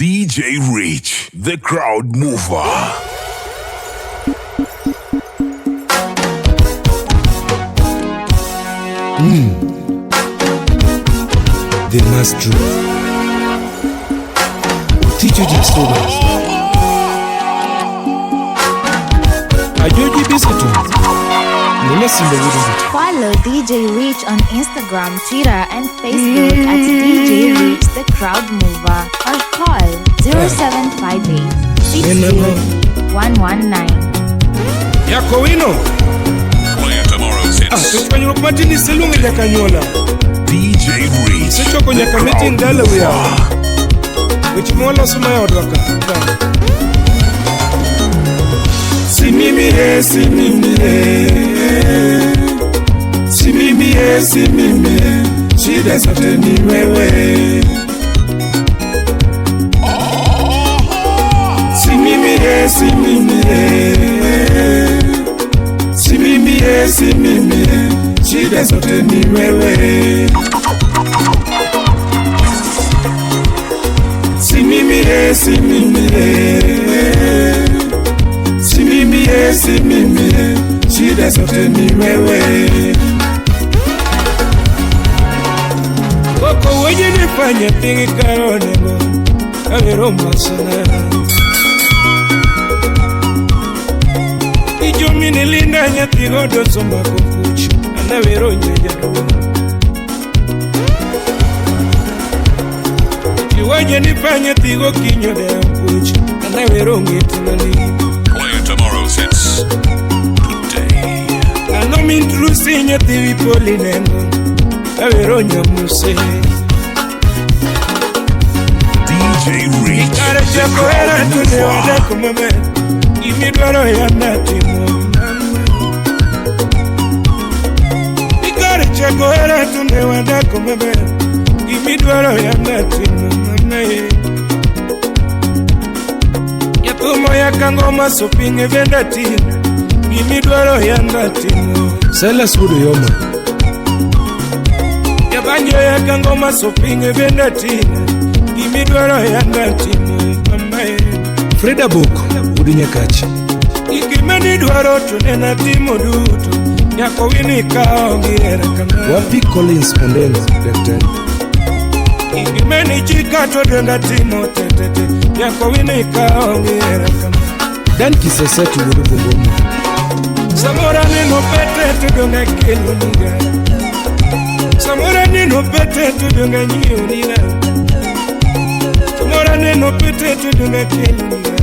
DJ Rich, the crowd mover. The Maestro. Oticho Jasobas. Ajoji Biscuit. Nina Simba Wudu. Follow DJ Rich on Instagram, Twitter, and Facebook at DJ Rich the Crowd Mover or call 0758 60 119. Yako wino. Play tomorrow's Ah, hits. to chwanyruok matin iseluongo nyaka anyuola. DJ Rich, Isechoko the nyaka meeting crowd dala wiya. mover. Weche mwaloso ma e odwa ka. Si mimi e, si mimi e. Si mimi e, si mimi e. Shida zote ni wewe. Si mimi e, si mimi e. Si mimi e, si mimi e. Shida zote ni wewe. Si mimi e, si mimi e. Si mimi e, si mimi e. Shida zote ni wewe. Koko weje nifanye pingi karonego Awero masana Ijomi nilinda nyathi godo somako kuch Anawero nyajaduong' Iweje nifanye thigo kinyo dewo kuch Anawero ng'et mani Play tomorrow's hits. Today. Ano mintrusi nyathi wi poli nengo Awero nyamuse DJ Rich, Kare the chako hera crowd to ne mover. wadako maber Gimidwaro yanda timo mama Kare chako hera to ne wadako maber Gimidwaro yanda timo mama ye Jathumo yaka ngoma sopinge benda timo Gimidwaro yanda timo Silas Wuod Oyoma. Jabanjo yaka ngoma sopinge benda timo Gimidwaro yanda timo mama ye Freda Bok Wuod Nyakach. Gik manidwaro to nena timo duto Nyako wini kao gi hera kama Wapi Collins Onden Daktari. Gik manichika to donga timo tetete Nyako wini kao gi hera kama Dan Kiseseti Wuod Bungoma. Samoro aneno pete to donga kelo niga Samoro aneno pete to donga nyiewo niga Samoro aneno pete to donga kelo niga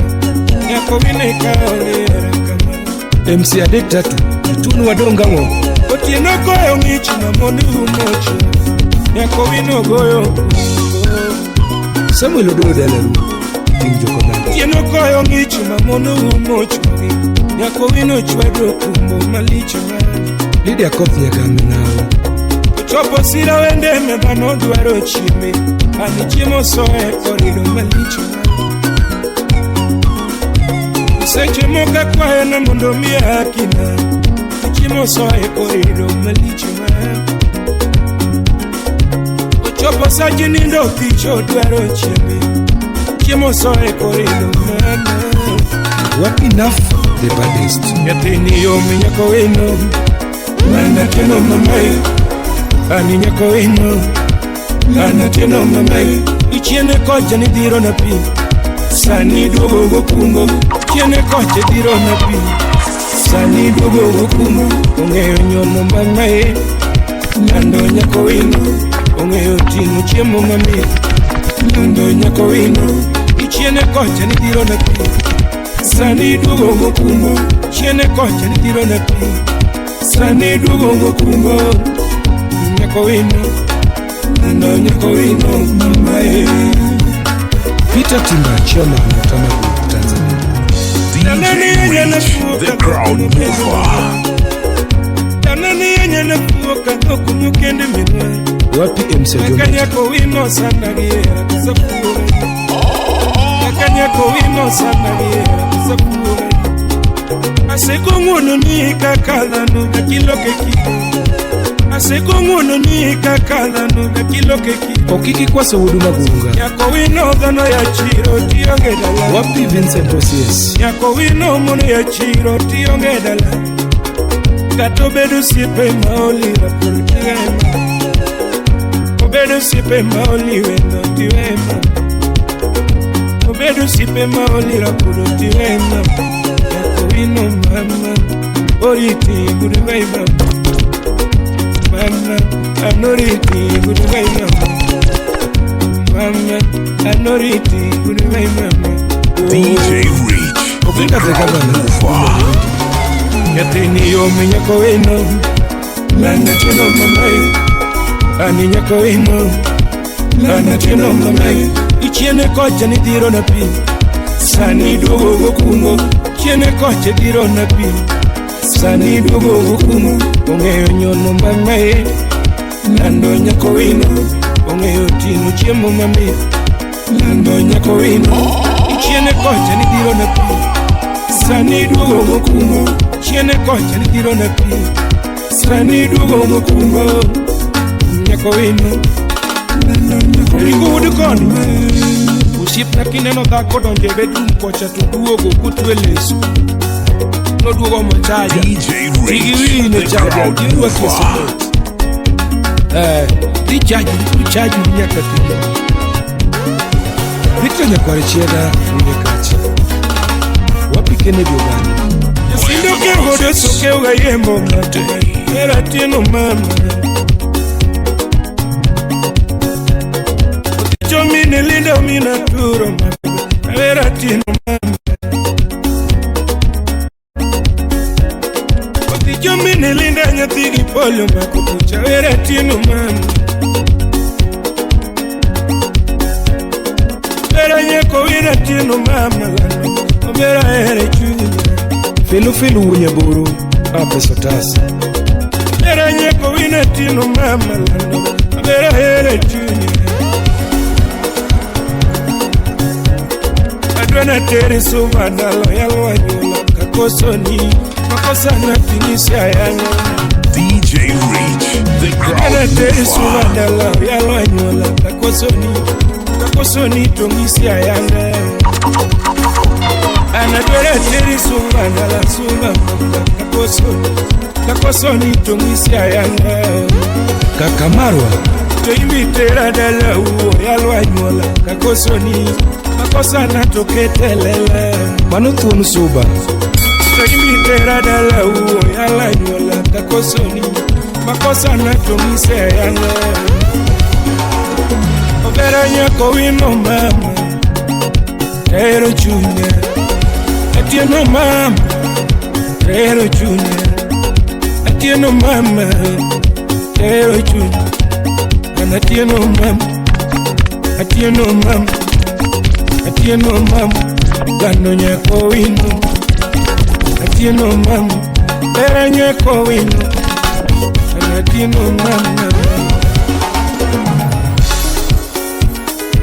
Nyako wini kao gi hera kama MC Adek Tatu. Itun wadong ang'o? Otieno goyo ng'ich ma mon umocho Nyako wino goyo kungo Samuel Odoyo Dalaru. Ting Jokonanda. Otieno goyo ng'ich ma mon umocho Nyako wino chwado kumbo malich ma Lydia Koth nyaka Minawo. Ochopo sira wende me dhano dwaro chieme Ani chiemo soe korido malich ma Seche moko akwayo na mondo miya hakina Chiemo soe korido malich ma Ochopo sa ji nindo kicho dwaro chieme Chiemo soe korido mama Wapi Naf the baddest. Nyathini yom nyako wino Mana tieno mamae Ani nyako wino Mana tieno mamae Ichiene kocha ni dhiro na pi Sani duogo gokumbo Chiene kocha dhiro na pi Sani duogo gokumbo Ong'eyo nyono mamae Nando nyako wino Ong'eyo ting'o chiemo mamit Nando nyako wino Ichiene kocha ni dhiro na pi Sani duogo gokumbo Chiene kocha ni dhiro na pi Sani duogo gokumbo Nyako wino Nando nyako wino mamae Peter Timba Chairman Mutama Group Tanzania. DJ Rich, the crowd mover. Tanani yenye nafuo kadhoko mukende minwa Wapi MC Jometa. Akanyako wino sana giera kusafuo Akanyako wino sana giera kusafuo Aseko ng'wono ni kaka dhano achiloke kite Asegong'uono ni kaka dhano dakiloke ki Okiki kwaso wudu magunga. Nyako wino dhano ya chiro tionge dala. Wapi Vincent Osies. Nyako wino mono ya chiro tionge dala. Kata obedo osiepe ma olira pod tiwema. Obedo osiepe ma oliwendo tiwema. Obedo osiepe ma olira pod tiwema. Nyako wino mama oriti goodbye mama. Mama anoriti goodbye mama. Mama anoriti goodbye mama. DJ Reach, the Okinga the crowd governor. mover. Nyathini yom nyako wino landa tieno mamae ani nyako wino landa tieno mamae ichiene kocha ni dhiro na pi sani duogo gokungo chiene kocha dhiro na pi sani duogo gokungo ong'eyo nyono mamae lando nyako wino ong'eyo ting'o chiemo mamit lando nyako wino ichiene kocha ni dhiro na pi sani duogo gokungo chiene kocha ni dhiro na pi sani duogo gokungo nyako wino ringo wuod koni osiepna kineno dhako donjo e bedroom kocha to duogo kotwe leso noduogo omo chaja DJ tigi Reach, wiyi ne the chaja crowd irwaki e mover. socket dhi chaji chaji nyaka tigi Victor Nyakware Chiega Winye Kachi. Wapi Kennedy Oganda. Sindo kegodo soke ugayembo ng'ato era tieno mama Oticho mine linda mina turo mama era tieno mama Oticho mine linda nyathi gi polio mako kucha era tieno mama Era nyako era tieno mama lando Obera ere chunya Felu Felu Wunyaburu Apeso Tas. Era nyako wina tino mama lando Abera here chunya Adwana tere suba dalo yalwa nyula Kakoso ni makosa na tinisi ayanya DJ Reach, the Adwana crowd tere suba mover. dalo yalwa nyula Kakoso ni kakoso ni tongisi ayanya Anadwere tere suba dala suba mama Kakoso ni kakoso ni tongisi ayanya Kakamarwa. To imbitera dala uo yalwa nyuola kakosoni makosa na to ketelele Mano thuon suba. To imbitera dala uo yalwa nyuola kakosoni makosa na to mise yanga Obera nyako wino mama Tero chunya Atieno mama Tero chunya Atieno mama Tero chunya Atieno mama Atieno mama Atieno mama Gano nyako wino Atieno mama Tera nyako wino Atieno mama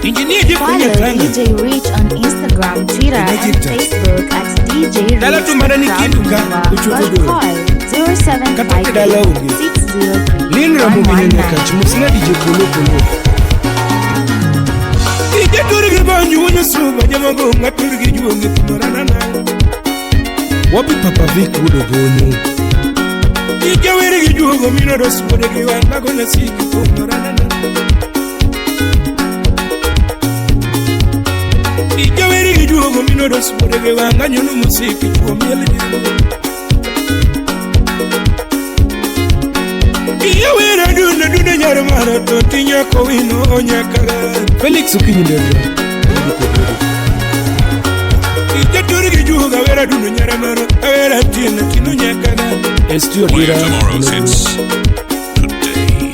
Engineer Jeff Follow Nyatanga DJ Reach on Instagram, Twitter, and Egypt. Facebook at DJ Reach. Dala tu mana ni Crowd kitu ka, Mover uchuku or duro. call Kata dala onge. 0758 Lin Ramogi 603 Nyakach mosna DJ Kolo Kolo. Ije turgi banyu wonyo suba jamago ngaturgi juonge kumorana Wapi Papa Vic wuod Ogonyo. Ije wergi juogo mino dos wodegi wangago nasiki kumorana Ije wergi juogo mino dos wodegi wanganyo no musiki juo miel juo Iye wera duna duna nyar mara to tinya kowino nyakaga Felix Okinyi Ndegwa. Ije turgi juogo wera duna nyar mara wera tina tino nyakaga ST Play Odira. tomorrow's hits today.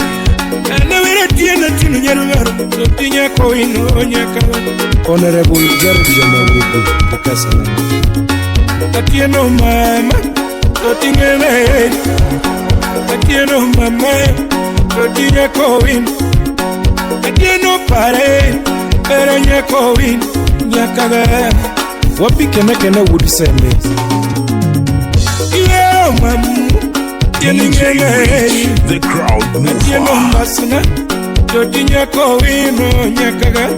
Ana wera tina tino nyar mara to tinya kowino nyakaga Honorable Jared Jamawego. Kasala. Atieno mama to tingene Atieno mama to tinya kowino Atieno pare era nyakowino nyakaga Wapi Kene Kene wuod Sembe. Iwero mamu Atieno DJ ing'ena heri Reach, the crowd Atieno mover. mbasna Toti nyako wino nyakaga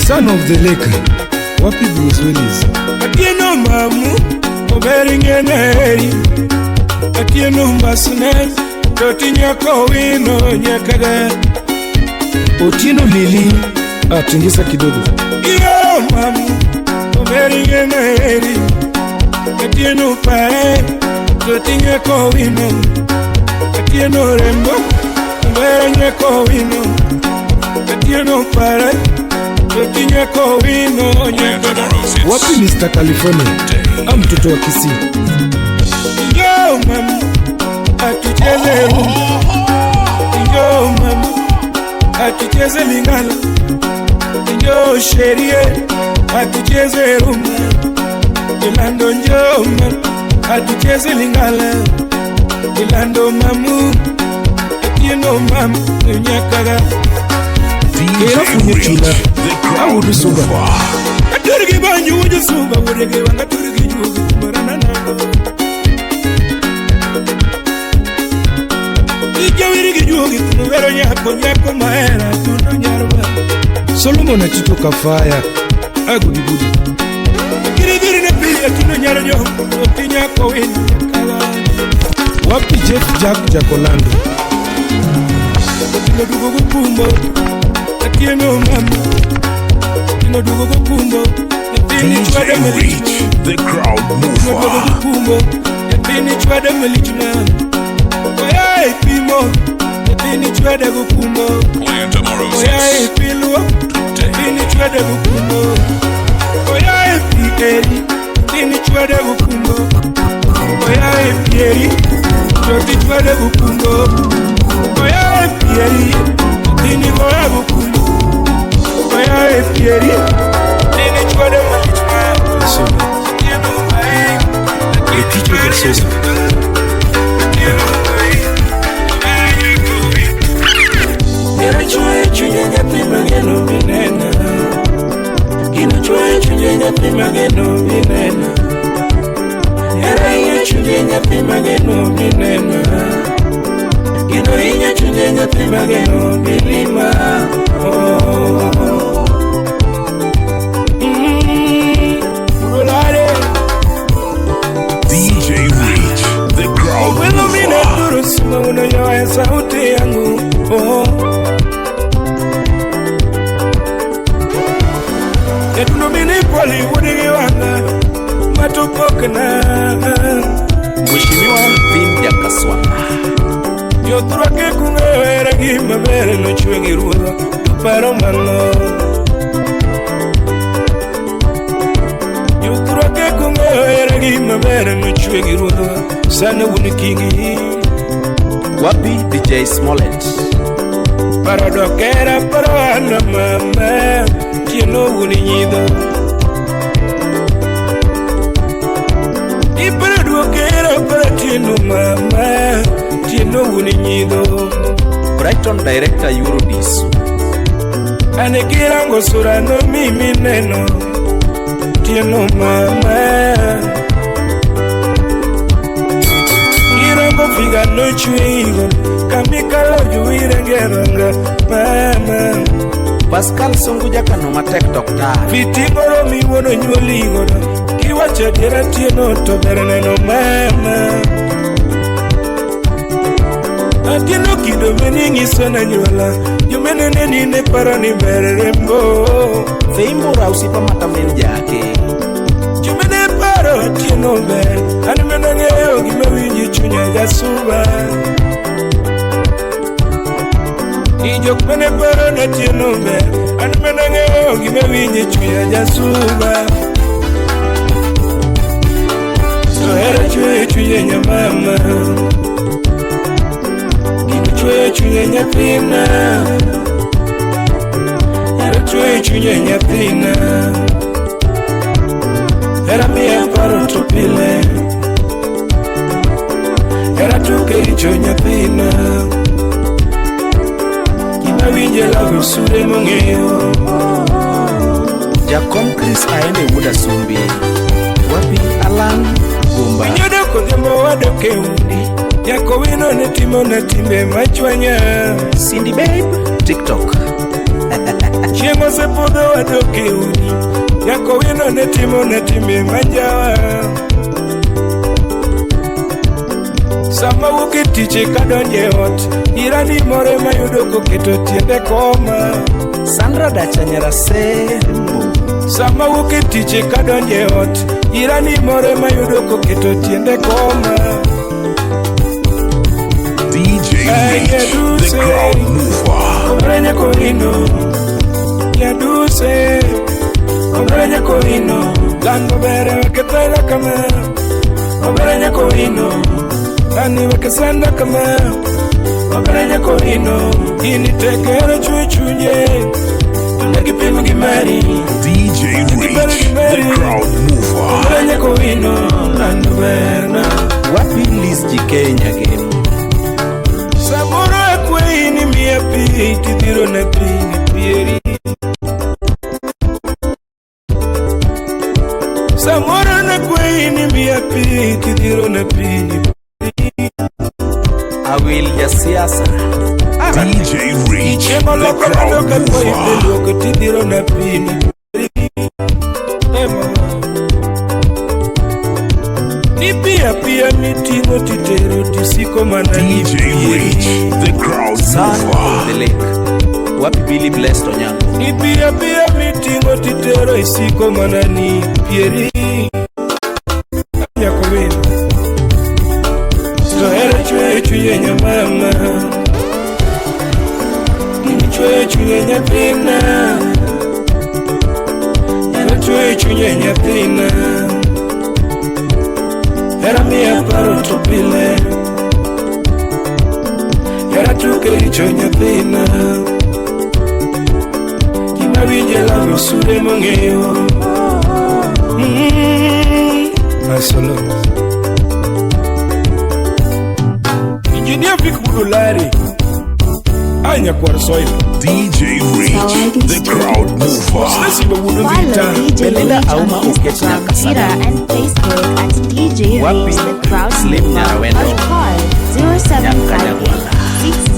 Son of the lake. Wapi Bruce Willis? Atieno mamu Ober ing'ena heri Atieno mbasna Toti nyako wino nyakaga Otieno Lili. Ah, tingisa kidogo. Iyo mamu Ober ing'ena heri Atieno pae Toti nyako wino Atieno rembo Ober nyako wino Atieno pare Toti nyako wino Plan nyakaga tomorrow's hits Wapi Mr. California? today. Ah, mtoto wa Kisii. Njoo mama, atucheze rumba. Njoo mama, atucheze lingala. Njoo sherie, atucheze rumba. Ilando njoo mama, atucheze lingala. Ilando mamu, atieno mamu, nyakaga. DJ Kera funye Reach, chula. the crowd Awudu suba. mover. Aturgi banyu wuju suba, wurege wanga turgi jugi kumarana nago. Ija wirigi jugi kumwero nyako nyako mahera tundo nyarwa. Solomon Atito Kafaya. Agudi gudi. Kirigiri ne pili atundo nyaro jo, oti nyako wino nyakaga. Wapi Jeff Jack Jacolando? Tino dugo gukumbo, atieno mama. Tino dugo gukumbo, nyathini DJ chwade malich. Reach, the crowd Tino dugo mover. gukumbo, nyathini chwade malich ma. Oya ipimo, nyathini chwade gukumbo. Plan tomorrow's Oya hits ipiluo, today. nyathini chwade gukumbo. Oya ipieri, nyathini chwade gukumbo. Oya ipieri, nyathini chwade gukumbo. Oya ipieri, nyathini goya gukumbo. Oya ipieri, nyathini chwade malich ma. Atieno mai, nyathini Eticho Gasosa. DJ Reach, the crowd Welo mine mover. duru sima unayoa sauti yangu oh. Etuno mini poli wudigi wanga matupokna Mheshimiwa Vin Jakaswa. Jothurwa kung'eyo hera gi maber nochwe gi ruodhwa to paro mang'o Jothurwa kung'eyo hera gi maber nochwe gi ruodhwa sana un kigi Wapi DJ Smollett. Paro dok hera paro ana mama tieno un nyidho Iparo duok hera paro tieno mama tieno un nyidho Brighton Director Eurodis. Ane kirango sura no mimi neno tieno mama Kirango figa no chwigo kamikalo juirengeranga mama Pascal Sungu Jakano matek Dr. Vitingoro miwuono nyuoligodo kiwacho adiera tieno to ber neno mama Atieno kido mening'iso na nyuola jomenene ni ne paro ni ber rembo Feimbura usipa matamen jake. Jomene paro atieno ber an mana ng'eyo gima winji chunya jasuba Ni jok mane paro na atieno ber an mana ng'eyo gima winji chunya jasuba To hera chweyo chunye nyamama Gino chweyo chunye nyathina Hera chweyo chunye nyathina Hera miya paro to pile Hera tuke richo nyathina Gima winje lago sure mong'eyo Jakom Chris Aende Wuod Asumbi. Wapi Alan Gumba. Winyodo kodhiambo wadok e udi Nyako wino ne timona timbe machwanya. Cindy babe, TikTok. Chieng' osepodho wadok e udi. Nyako wino ne timona timbe manjawa. Sama wuok e tich kadonjo e ot, jirani moro ema yudo koketo tiende koma. Sandra Dacha Nyarasembo. Sama wuok e tich kadonjo e ot, jirani moro ema yudo koketo tiende koma. DJ Rich, the crowd mover. Ombre nyako wino, nyaduse. Ombre nyako wino, lango bere wekethela kama. Ombre nyako wino, lani wekesanda kama. Ombre nyako wino, ini tekere chwe chunye. Onegi pim gi mari. DJ Rich, the crowd mover. Ombre nyako wino, lando berna. Wapi Liz G Kenya game. Samoro akwayi ni miya pi tidhiro na pi ni pieri. Samoro nakwayi ni miya pi tidhiro na pi ni pieri. Awil jasiasa. DJ Rich, Chiemo the loko crowd mano kakwayi mover. luoko tidhiro na pi ni pieri. Eh, mama. Ni pia pia miting'o titero tisiko mana ni DJ pieri. Rich, the crowd Son of mover. the lake. Wapi Billy Blessed Onyango. Ni pia pia miting'o titero isiko mana ni pieri. Nyako wino. To hera chwe chunye nyamama. Gini chwe chunye nyathina. Hera chwe chunye nyathina. Hera miya paro to pile. Hera tuke richo nyathina. Gima winje lando sude mong'eyo. Asolo. Engineer Vic Budulari. Anya kwar soil. DJ Rich, the crowd mover. Stacy Babudu Follow Vita. DJ Belinda Reach on Auma Okech Instagram, nyaka Twitter, sani. and Facebook at DJ Wapi Reach the Crowd Slim Mover Nyarawendo. or call 0758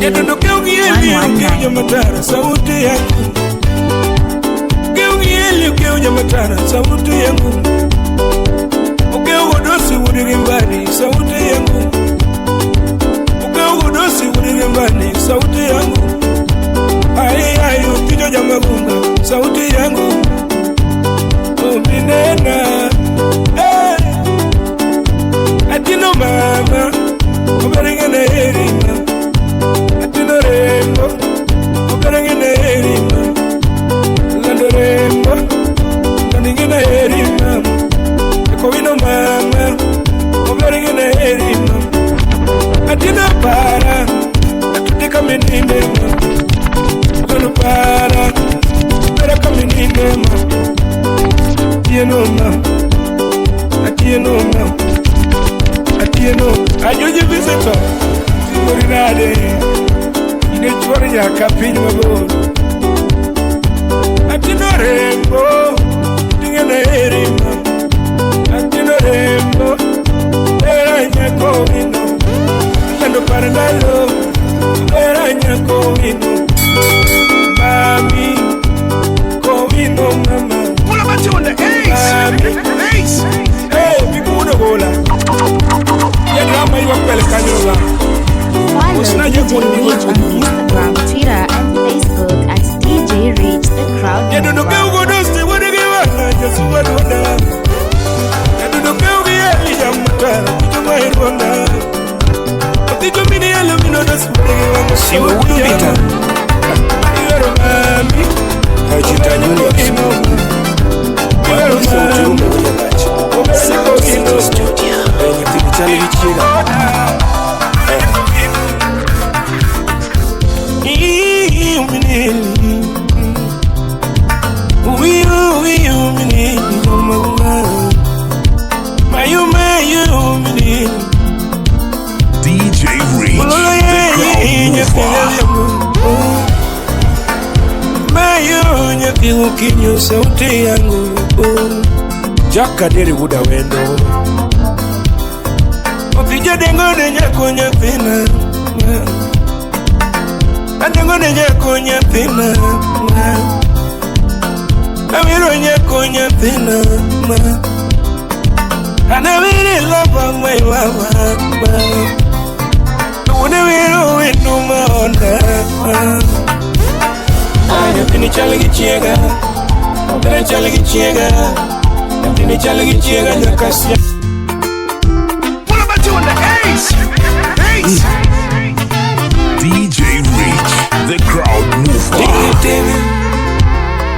Jatendo keu gi eli okeu 60119. nyamatara sauti yangu. Keu gi eli okeu nyamatara sauti yangu. Okeu godosi wuod rimbani sauti yangu. Okeu godosi wuod rimbani sauti yangu. Ai ai otijo jamagunga sauti yangu. Ominena. Eh. Atino mama. Oberengene erima. Atino rembo. Oberengene erima. Lando rembo. Landingene erima. Ekowino mama. Oberengene erima. Atino para. Atuteka meninde ma. Lando para. Bereka meninde ma. Atieno ma. Atieno ma. Atieno. Ajoji visitor. Timorinade. Ine chuor nyaka piny mabor. Atino rembo. Ting'ene erima. Atino rembo. Era nyako wino. Lando par ndalo. Era nyako wino. Mami. Kowino mama. Pull up a tune, the ace. Mami. Ace. Hey, bikudo gola. Yadrama ywak pele kanyo la. Follow Usna DJ jokon ni Reach on Instagram, Twitter, and Facebook at DJ Reach the Crowd Jadudu Mover. keu godosi wuod gi wanga jasuwa duonda. Jadudu keu gi eli jamatara ticho ma irwanga. Oticho mini elo mino dos wuod gi wanga. Siwe wuod Vita. Ihero mami. Hajita Julius. Ihero Wapi sauti mami. ume wunyagachi. Oberego City Studio. Nyathini chal gi chiega. DJ Rich, the crowd mover. Mayo nyathi ukinyo sauti yangu Jack Kaderi wuod Awendo. Opija dengo ne nyako nyathina. Adengo ne nyako nyathina. Awiro nyako nyathina. Anawiri love my mama. Unawiro wenu maona. Nyathini chal gi chiega. Nyathini chal gi chiega. Nyathini chal gi chiega nyaka sia. What about you in the ace? Ace. DJ Rich, the crowd mover.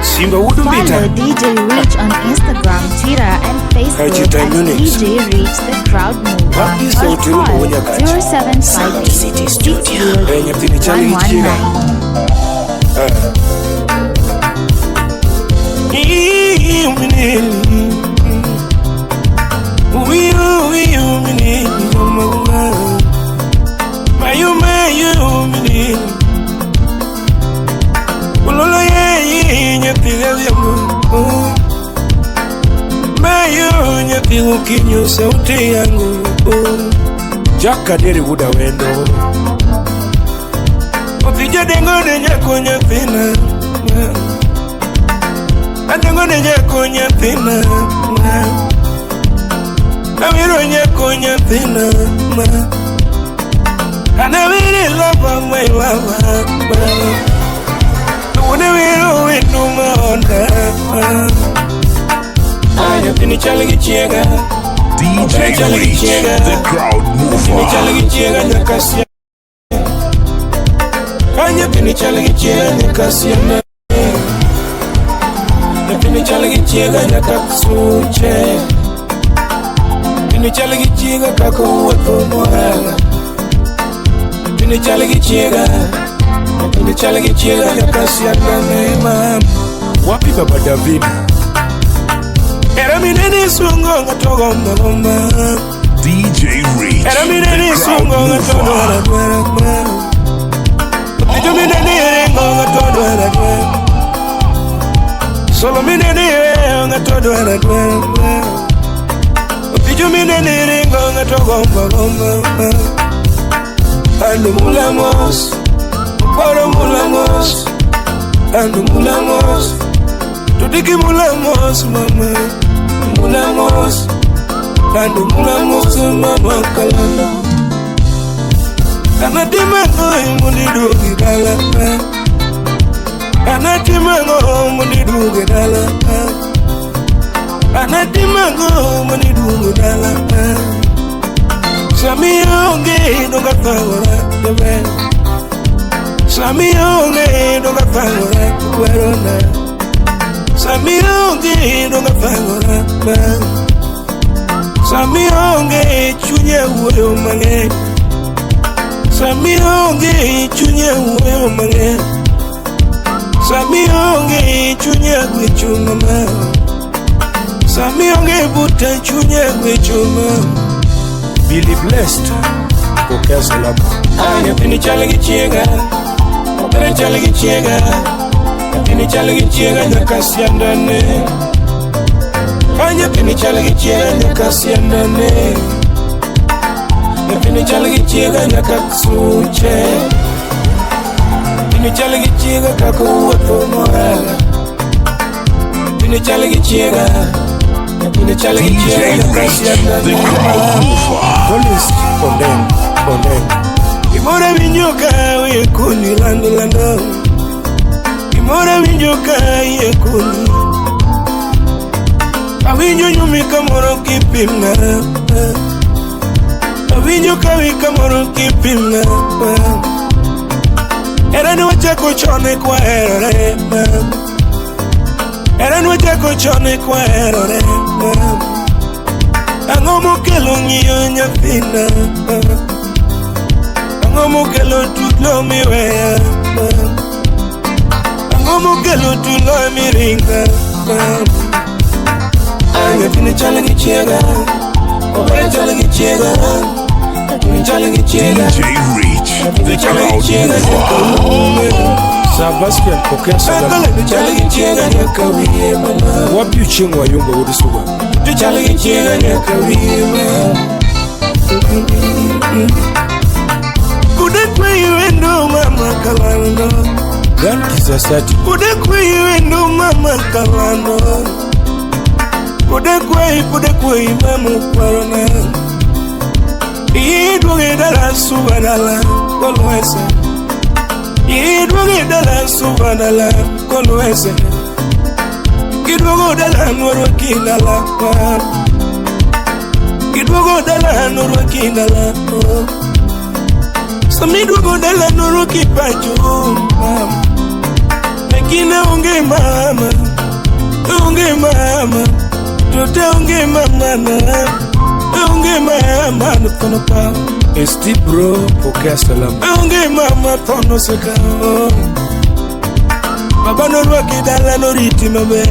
Simba wuod Follow Mbita. DJ Rich on Instagram, Twitter, and Facebook Kachi at Unix. DJ Rich the Crowd Mover Wapi or sauti call rumo Nyakachi? 0758 Eh, nyathini chal gi chiega. 119. Ukinyo sauti yangu Jack Kaderi wuod Awendo. Opija dengo ne nyako nyathina. Adengo ne nyako nyathina. Awiro nyako nyathina. Anawiri love my mama. Unawiro wenu maona. Nyathini chal gi chiega. DJ Rich, the crowd Nyathini chal mover. gi chiega nyaka sia. Nyathini chal gi chiega nyaka siana. Nyathini chal gi chiega nyaka suche. Nyathini chal gi chiega kaka owuotho moraga. Nyathini chal gi chiega. Nyathini chal gi chiega nyaka siana ne mam. Wapi baba David? Era minene sungo ng'ato gombo gomba. DJ Rich, Era minene the crowd sungo ng'ato dwara mover. dwara dwara. Otijo minene ringo ng'ato dwara dwara. Solo minene weyo ng'ato dwara dwara dwara. Otijo minene ringo ng'ato gombo gomba. Ando mulamos, okoro mulamos, ando mulamos, tudiki mulamos mama, mulamos, ando mulamos mama kalanda. Anatima mundi dugi dala. Anatima mundi dugi dala. Anatima mundi dugi dala. Sami onge donga thagora jaber. Sami onge donga thagora kwerona. Sami onge donga thagora ma. Sami onge chunye wuoyo mang'eny. Sami onge chunye wuoyo mang'eny. Sami onge chunye gwecho mama. Sami onge buta chunye gwecho mama. Billy Blessed. Pokea salamu. Nyathini chal gi chiega. Nyathini chal gi chiega. Nyathini chal gi chiega nyaka siandane. Nyathini chal gi chiega nyaka siandane. Nyathini chal gi chiega nyaka suche. Nyathini chal gi chiega kaka owuotho moraga. Nyathini chal gi chiega. Nyathini chal gi DJ chiega nyaka Rich, the siandane. crowd mover. Collins Ondeng. Ondeng. Gimoro winjo ka iye koni lando lando. Gimoro winjo ka iye koni. Awinjo nyumi kamoro kipimna. Awinjo kawi kamoro kipimna. Era ni wachako chon e kwaherore. Era ni wachako chon e kwaherore. Ang'o mokelo ng'iyo nyathina? Ang'o mokelo tulo miweya? Ang'o mokelo tulo miringa? Nyathini chal gi chiega. Obere chal gi chiega. Nyathini chal gi chiega. DJ Rich, the Nyathini chal gi crowd chiega nyaka mover. ume. Sebastian pokea salamu. Nyathini chal gi chiega nyaka wiye mama. Wapi Ochieng' Wayunga wuod Suga? Nyathini chal gi chiega nyaka wiye mama. Kudekwe iwendo mama kalando. Dan Kisasati. Kudekwe iwendo mama kalando. Kudekwe kudekwe mama kwarona. Idwoge dala subanala kolwese. Idwoge dala subanala kolwese. Idwogo dala norwaki dala. Idwogo dala norwaki dala. Samidwogo dala norwaki pacho. Lakini onge mama, onge mama, tote onge mama na, onge mama no tono pa. ST Bro, pokea salamu. Onge mama tono seka. Baba norwaki dala noriti maber.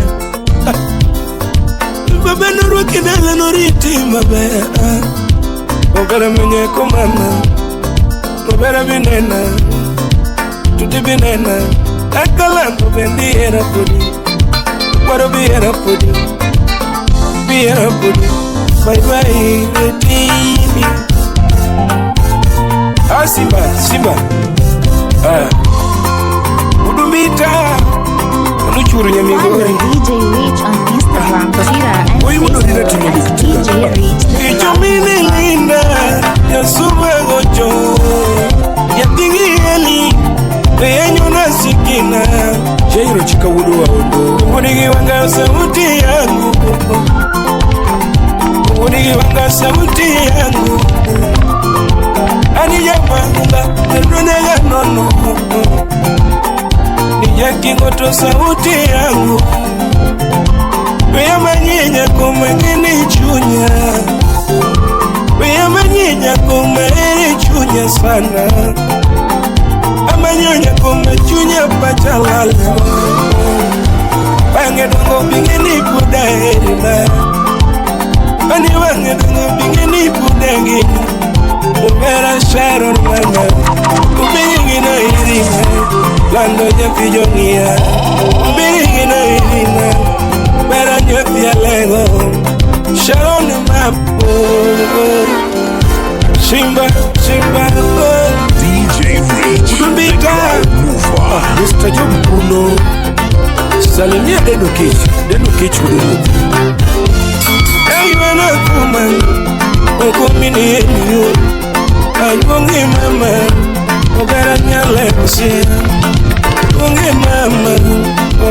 Baba norwaki dala noriti maber. Obere mwenye kumama, obere binena, tuti binena. Akalanto bendiera pudi, waro biera pudi, biera pudi. Bye bye, baby. Ah, Simba, Simba. Ah. Udumita. Anuchuru Follow nyamigori. DJ Rich on Instagram, Twitter, and Oyu muno dira Facebook timo at DJ Rich the Crowd Ichomini Mover. linda, yasuma gocho. Yatingi eli, yenyu nasikina. Jairo chika wudu wa odo. Unigi wanga sauti yangu. Unigi wanga sauti yangu. Ani yamanga, nunega nono. Nijakingoto sauti yangu. Weya manyinya kumengini chunya. Weya manyinya kumengini chunya sana. Amanyonya kumechunya pachalala. Wange dongo bingeni puda erina. Ani wange dongo bingeni puda ngini. Ubera Sharon mana. Ubingina irina. Lando nyapi jongia. Ubingina irina. Ubera nyapi alego. Sharon mapo. Simba, Simba, oh. DJ Rich, the Udumbika. crowd mover. Mr. Job Bruno. Salimia Deno Kech. Deno Kech wudu. Aywana kuma okomini eliyo Ayonge mama ogara nyale musia Onge mama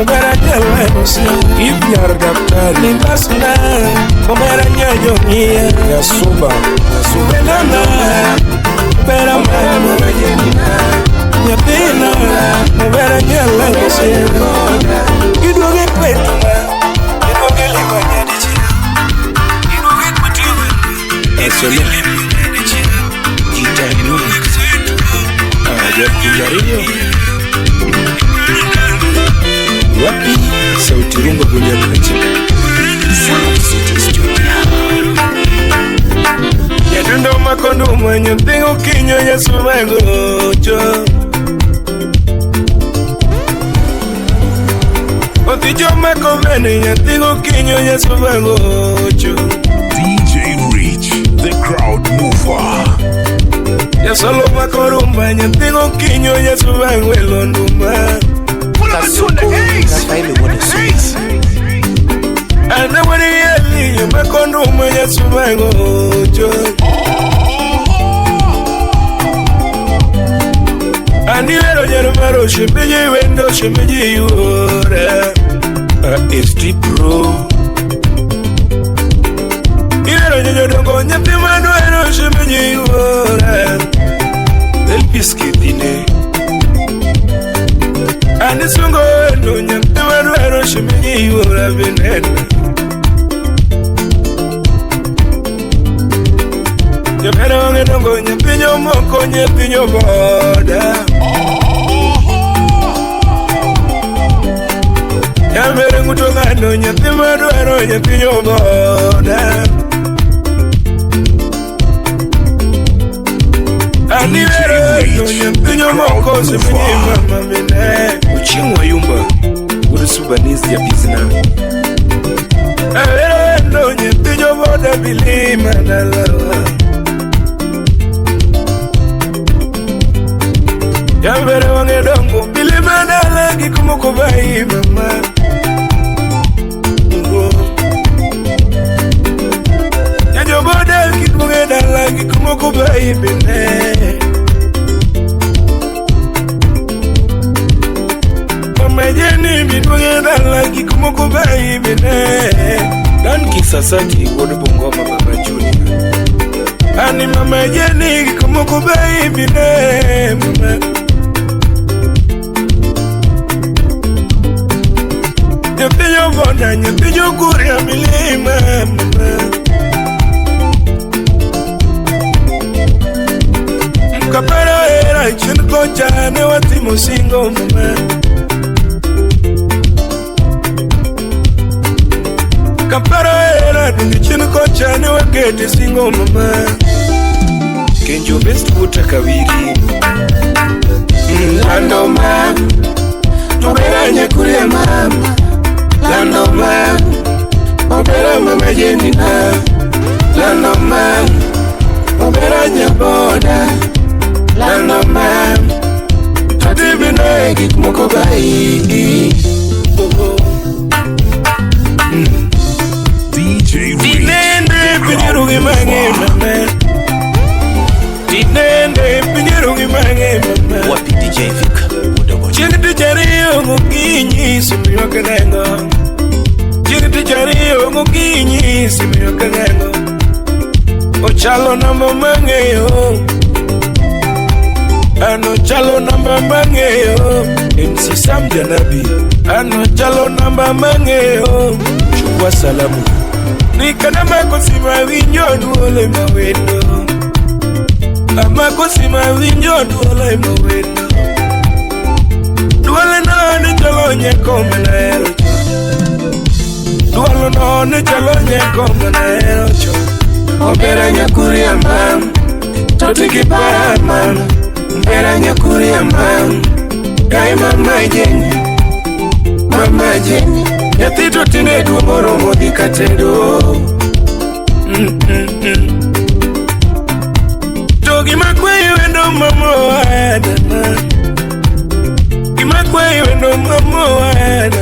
ogara nyale musia If nyar daktari. Limbasna ogara nyajo mia Yasuba. Yasuba. Benana bera mama Nyapina ogara nyale musia Iduoge kwetu ma Iduoge lima nyadichi Iduoge kwetu Asole. Jitani. Ah, Jarinyo. Wapi sauti rumba gunya kachi. Nyadundo makondo mwenye mpingo kinyo Yesu magocho Oticho makomene nyampingo kinyo Yesu magocho DJ Rich, the crowd mover. Yasolo makorumba nyampingo kinyo Yesu magwelo nduma Rafael Wodesu. Anawari yeli makondo mwenye Yesu magocho Anilero jerumaro shemeji wendo shemeji yura. ST Pro. Ilero nyonyodongo nyathi madwaro shemeji yura. Elvis Kidine. Anisungo endo nyathi madwaro shemeji yura binene. Jomero onge dongo nyathi nyomoko nyathi nyoboda. Yamere nguto ng'ano nyathi madwaro nyathi nyoboda. Anilero endo nyathi nyomoko shemeji mama mine. Ochieng' Wayumba. Wuod Subanese ya Bizna. Alero endo nyathi nyoboda bilima dalawa. moko baby ne. Mama Jenny biduoge dala gik moko baby ne. Dan Kisasati wuod Bungoma Baba Junior. Ani mama Jenny gik moko baby ne mama. Nyathi jobona nyathi jokuria milima mama. Kapero era chien kocha ne watimo singo mama. Kapero era chien kocha ne wakete singo mama. Kenjo best kuta kawiri. Lando ma tobera nyakuria mama. Lando ma obera mama Jenny na. Lando ma obera nyaboda. Lando ma totibine gik moko bai. DJ Rich, Tinende the crowd pinyirugi mange mover. mama. Tinende pinyirugi mange mama. Wapi DJ Vic wuod Obocho. Chieng' tich ariyo gokinyi simu ywak neng'o. Chieng' tich ariyo gokinyi simu ywak neng'o. Ochalo namba mang'eyo. An ochalo namba mang'eyo. MC Sam Janabi. An ochalo namba mang'eyo. Chukua salamu. Nikanamako simu awinjo duol mawendo. Amako simu awinjo duol mawendo. Duol no ne chalo nyako manahero chon. Duol no ne chalo nyako manahero chon. Obera nyakuria mam, toti kipara mam. Obera nyakuria mam, kai mama Jenny, mama Jenny. Nyathi to tinde duong' oromo dhi katedo. To gima kweyo wendo mama owadana. Gima kweyo wendo mama owadana.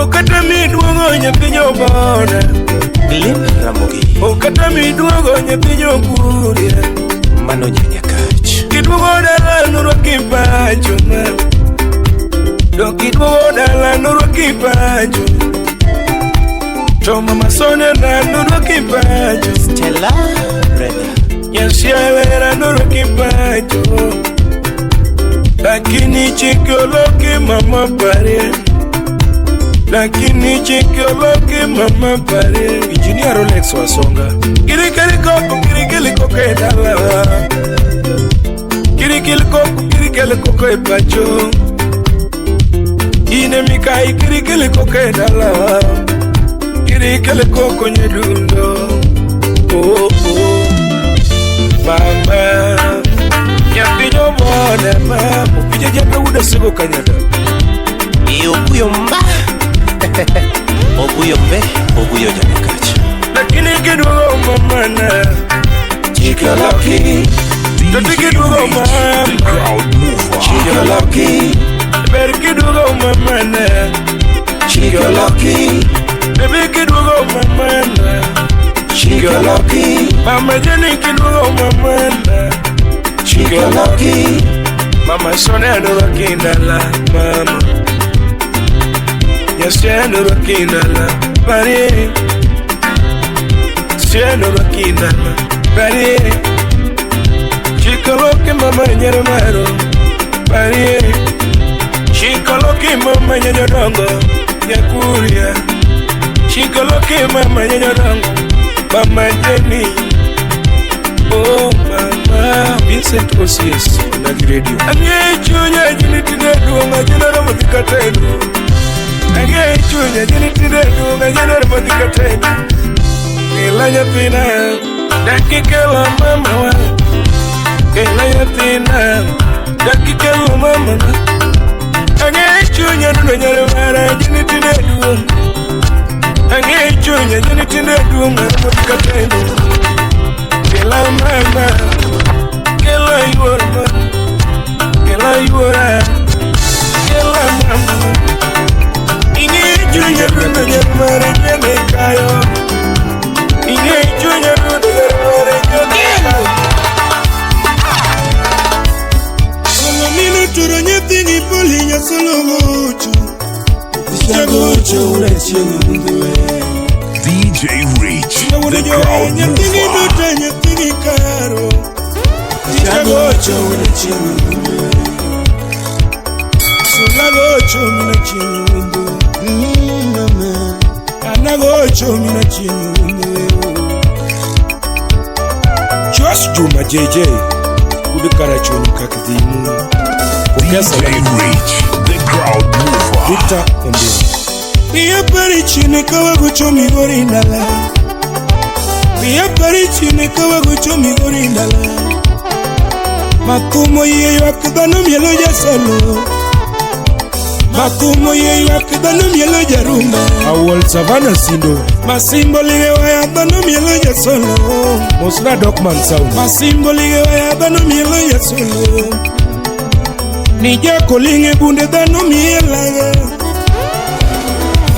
Okata miduogo nyathi jobona. Glen Ramogi. Okata miduogo nyathi jokuria. Mano nyanyakach. Kiduogo dala norwaki pacho ma. To kiduogo dala norwaki pacho. To mama Sonia na norwaki pacho. Stella Brenda. Nyasialera norwaki pacho. Lakini chike oloki mama parie. Lakini chike oloki mama parie. Engineer Rolex Wasonga. Kirikiri koko kirikili koko e dalawa. Kirikili koko kirikili koko e pacho. Ine mikai kirikili koko e dalawa. Kirikili koko nyedundo. Oh oh. Mama nyathi jobona ma. Opija jaka wuda sigo kanyada. Oguyo mba. Oguyo mbe, oguyo janyakach. Lakini kiduogo mamana. Chike oloki. To DJ kiduogo Rich, the mama. crowd mover. Chike oloki. Ber kiduogo mamana. Chike oloki. Baby kiduogo mamana. Chike oloki. Mama Jenny kiduogo mamana. Chike oloki. Mama Sonia norwaki dala mama. Nyasia norwaki dala parie. Sia norwaki dala parie. Chike oloki mama nyero maro parie. Chike oloki mama nyanyodongo nyakuria. Chike oloki mama nyanyodongo mama Jenny. Oh mama Vincent OCS Onagi Radio. Ang'e chunya jini tinde duong' ajina romo dhi katedo. Ang'e chunya jini tinde duong' ajina romo dhi katedo. Kela nyathina dakikelo mamawa. Kela nyathina dakikelo mamana. Ang'e chunya dundo nyare mara jini tinde duong'. Ang'e chunya jini tinde duong' aromo dhi katedo. Kela mama, kela yuora ma, kela yuora, kela mama. Ing'e chunya dundo nyare mara jene kayo. Ing'e chunya dundo nyare mara jene DJ Rich, the crowd nyathigi mover. duto nyathigi karo Tichagocho wena chieng' Sulagocho mina chieng' winjo Anagocho mina chieng' winjo Josh Juma JJ Wuod Karachuonyo kak dhimu DJ Rich, the crowd mover. Victor Ombiro. Wiya pari chine kawagocho migori ndala Wiya pari chine kawagocho migori ndala Mathumo yie ywak dhano mielo jasolo Mathumo yie ywak dhano mielo jarumba Awol Savannah Sindo. Masimbo lige waya dhano mielo jasolo Mosna Dokman Sound. Masimbo lige waya dhano mielo jasolo Nijako ling'e bunde dhano mielaga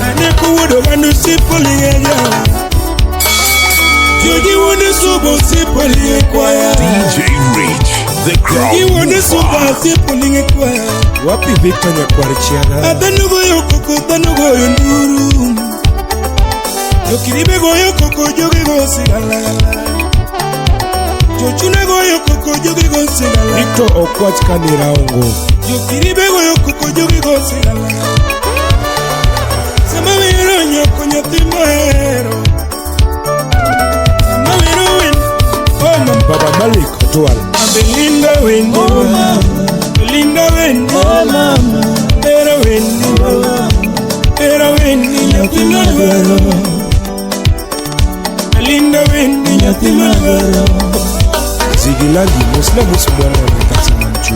Aneko wuodo gandu sipo ling'e jawa Joji wuode subo sipo ling'e kwaya DJ Rich, the crowd Joji wuode subo mover. sipo ling'e kwaya Wapi Victor Nyakwar Chiaga. Dhano goyo koko dhano goyo nduru Jokiribe goyo koko jogi go sigalagala Jochuna goyo koko jogi go sigalagala Victor Okwach Kaniraongo. Jokiribe goyo koko jogi go sigalagala Sama wero nyoko nyathi mohero Sama wero wen Oh mama Baba Malik Otwal. Belinda wendi oh mama Belinda wendi oh mama Era wendi oh mama Era wendi nyathi madwaro Belinda wendi nyathi madwaro Zigilagi Mosna Musubwana Mutasa Manchu.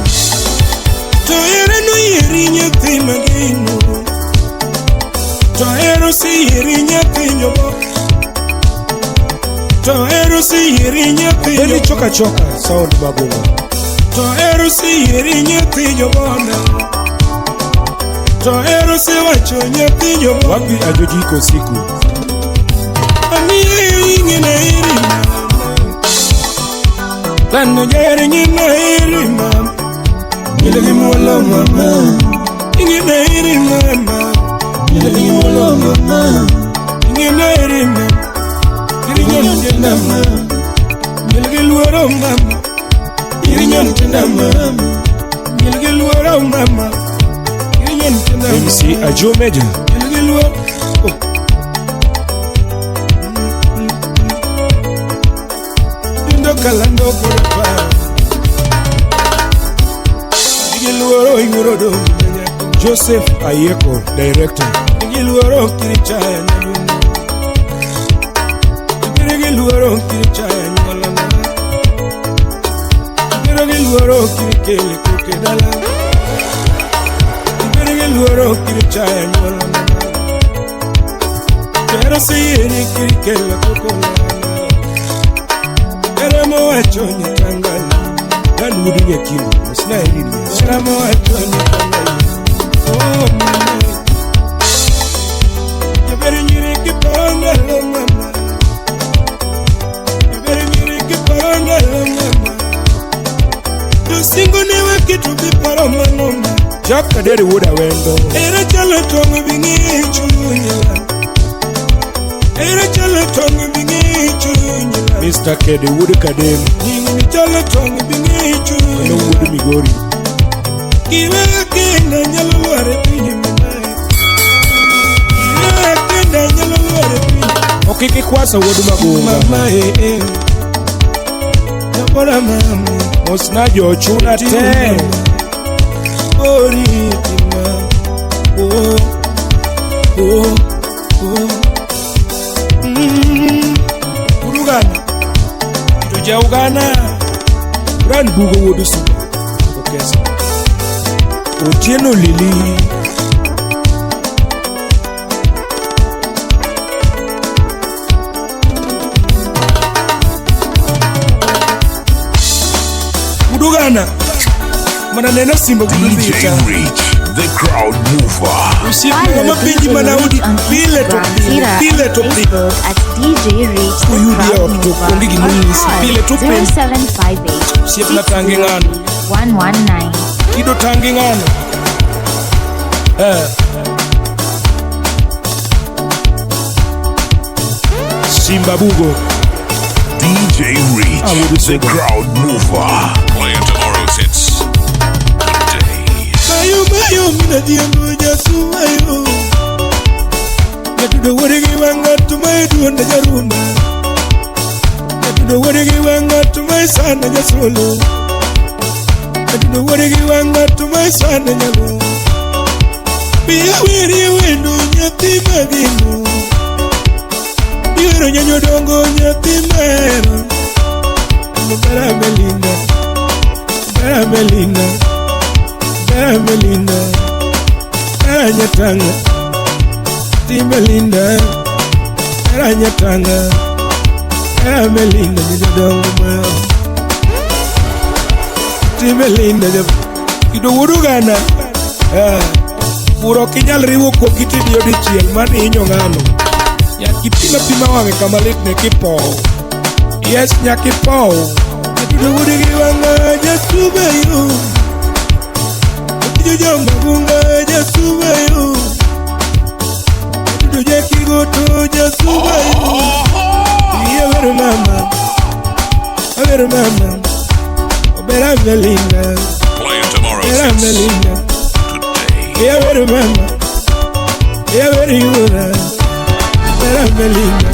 To ere noyieri nyathi mageno To ero oseyieri nyathi nyobo To ero oseyieri nyathi Beni nyobo Choka Choka Sound Magonga. To ero oseyieri nyathi nyobona To ero osewacho nyathi nyobo Wapi Ajoji Kosiku. Amiye ing'e iri mama Dhano jahero nyina iri mama Nyile gi muolo mama Ing'e iri mama Nyile gi muolo mama Ing'e iri mama Iri nyon tienda mama Nyile gi luoro mama Iri nyon tienda mama Nyile gi luoro mama Iri nyon tienda mama MC Ajo Meja. Nyile gi luoro Oh. Dundo kalando korpa Giluoro inguro do Joseph Ayeko, Director. Giluoro kirichaya nyalungu Giluoro kirichaya nyalama Giluoro kirikele kukedala Giluoro kirichaya nyalama Pero si kirikele kukola Pero mo acho nyatangala Dan Wudu Nyakindu. Mosna Elin. Pero mo acho nyatangala Oh mama Jaberi nyiri kipanga lo mama Jaberi nyiri kipanga lo mama Josingo ne waketo piparo manoma Jack Kaderi Wuod Awendo. Ere chalo tong' bing'i chunya Ere chalo tong' bing'i chunya Mr. Kede Wuod Kadem. Nying ni chalo tong' bing'i Mano chunya Wuod Migori. Kiwe kenda nyalo lwar e piny mamae Kiwe kenda nyalo lwar e piny Okiki Kwasa Wuod Magonga. Mama eh eh Nyabora mama Mosna Jochuna te. Oritima Oh Oh Oh Urugana. Ito Ugana. Ran Bugo Wuod Suba. Okesa. Otieno Lili. Udugana Mana neno simba DJ kudubita Rich, the crowd mover. Usiku Follow kama pinji DJ manaudi Rich on Pile to Instagram, pile Twitter, Pile and to pile Facebook at DJ Rich the Uyudi Crowd ya watoto, Mover onge gima or onyisi. call Pile to pile. 0758 Osiepna tangi ng'ano. 119. Kido tangi ng'ano. Eh. Simba Bugo. DJ Rich, the crowd mover. Playing tomorrow's hits today. Mayo mayo mina diango jasumayo. Natudo warigi wanga tumai duonda jarumba. Natudo warigi wanga tumai sana jasolo. Natudo warigi wanga tumai sana nyago. Biya wiri wendo nyathi mageno. Biwero nyanyo dongo nyathi mahero. Bera Belinda, Bera Belinda, Bera Belinda, Bera Nyatanga, Timbelinda, Bera Nyatanga, Bera Belinda nyanyo dongo ma. Timbelinda kido wurugana. Puro ok inyal riwo kuok itidiyo dichiel mano ihinyo ng'ano. Nyaka ipim apima wang'e kama litne kipowo. Yes, nyaka ipow. Atudo wuod gi wang'a jasubayo. Otijo jamagunga jasubayo. Atudo jakigoto jasubayo. Iye wero mama, awero mama. Obera Belinda, Playing tomorrow's Obera hits Belinda. today. Iye wero mama, iye wero yura. Obera Belinda.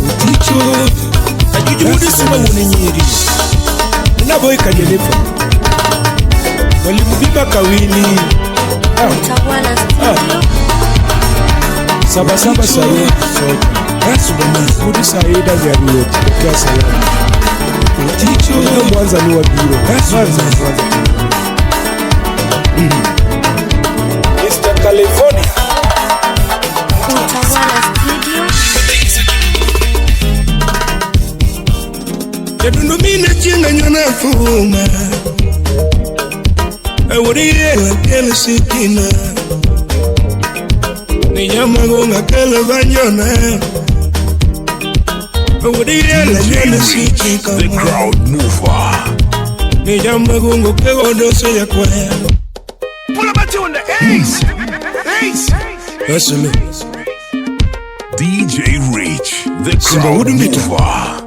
Oticho. Ajuju wuod Suma wuon nyiri. Naboi Kajenifa. Mwalimu Biba Kawili. Utawala Studio. Saba saba sayo soja. Wuod Saida Nyaruoth. Pokea salamu. Oticho. Mwanza ni wabiro. Mwanza Mwanza. Mr. California. Utawala Studio. Jadundu mine chienga nyona fuma. Awuriela kele sikina. Ni nyamago ngakele banyona. Awuriela DJ nyona Rich, sikika. the crowd mover. Ni nyamago ngokego dose ya kwaya. Pull up a tune, ace, ace. Asolo. DJ Rich, the Simba crowd wuod Mbita. mover.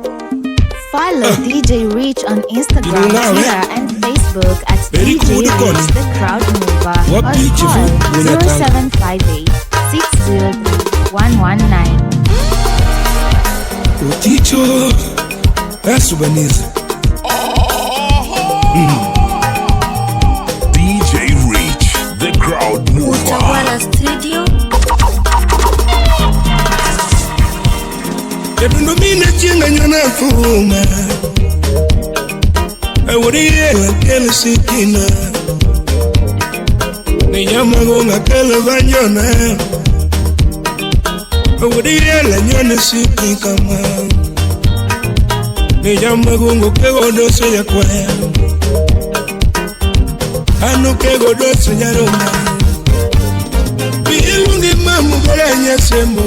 Follow DJ Rich on Instagram, Dinungawe. Twitter, and Facebook at Very DJ good, Rich Connie. the Crowd Mover What or beach call you feel? 0758 603 119. Oticho. Asubaniza. DJ Rich, the crowd mover. Utawala Studio. Jadundu mine chienga nyona fuma. Awuriela kele sikina. Ni nyamago ngakele banyona. Awuriela nyona sikikama. Ni nyamago ngokego dose ya kwaya. Anu kego dose nyaroma. Bielungi mamu bora nyasembo.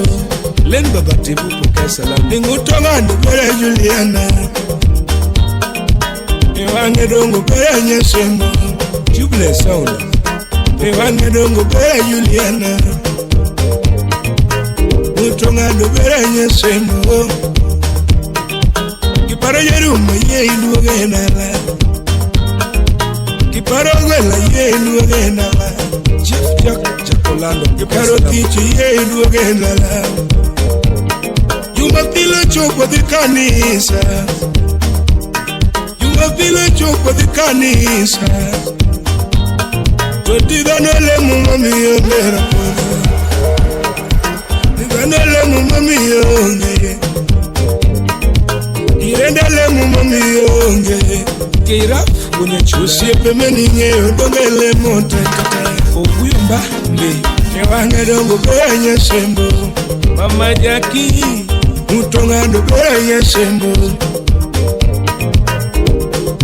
Len baba tebu pokea salamu. Ningutonga ndubera Juliana. Iwange dongo bera nyasembo. Tubeless sound. Iwange dongo bera Juliana. Ngutonga ndubera nyasembo. Kiparo jeruma ye iluoge nala. Kiparo gwela ye iluoge nala. Jeff Jack Jacolando. Kiparo kichi ye iluoge nala. Jumapili chopo dhi kanisa. Jumapili chopo dhi kanisa. To di dhano lemo mamiyo bera podho. Di dhano lemo mamiyo onge. Irende lemo mamiyo onge. Keiraf wenye osiepe maning'eyo donge lemo te kata. Oguyo mba mbe. E wang'e dongo bera nyasembo. Mama Jackie. Mutongando bera nyasembo.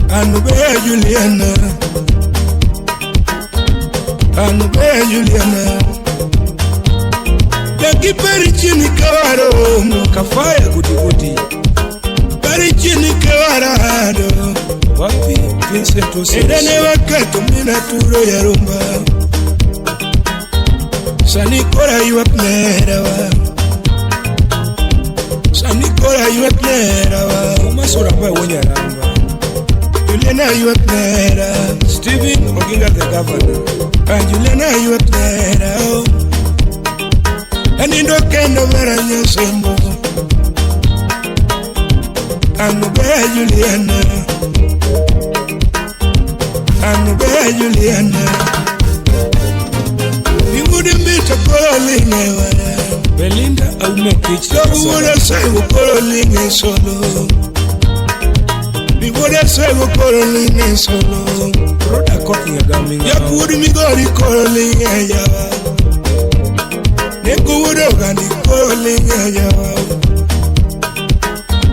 Anu bera Juliana. Anu bera Juliana. Jackie pari chini kawaro. Kafaya kuti kuti. Pari chini kawarado. Wapi Vincent Osiri. Edane wakato mina turo ya rumba. Sani kora yuak merawa. Sani kora Debora ywak nera wa. Umasura mbae wonyaramba. Juliana ywak nera. Stephen Oginga the governor. Juliana ywak nera. Anindo kendo vera nyosembo. Anubera Juliana. Anubera Juliana. Iwude mbita koro linge wala. Belinda Aume Kich. Iwude sego koro linge solo. Iwude sego koro linge solo. Roda Koth Nyagami. Yakuodi migori koro linge yawa. Nekuwude ogandi koro linge yawa.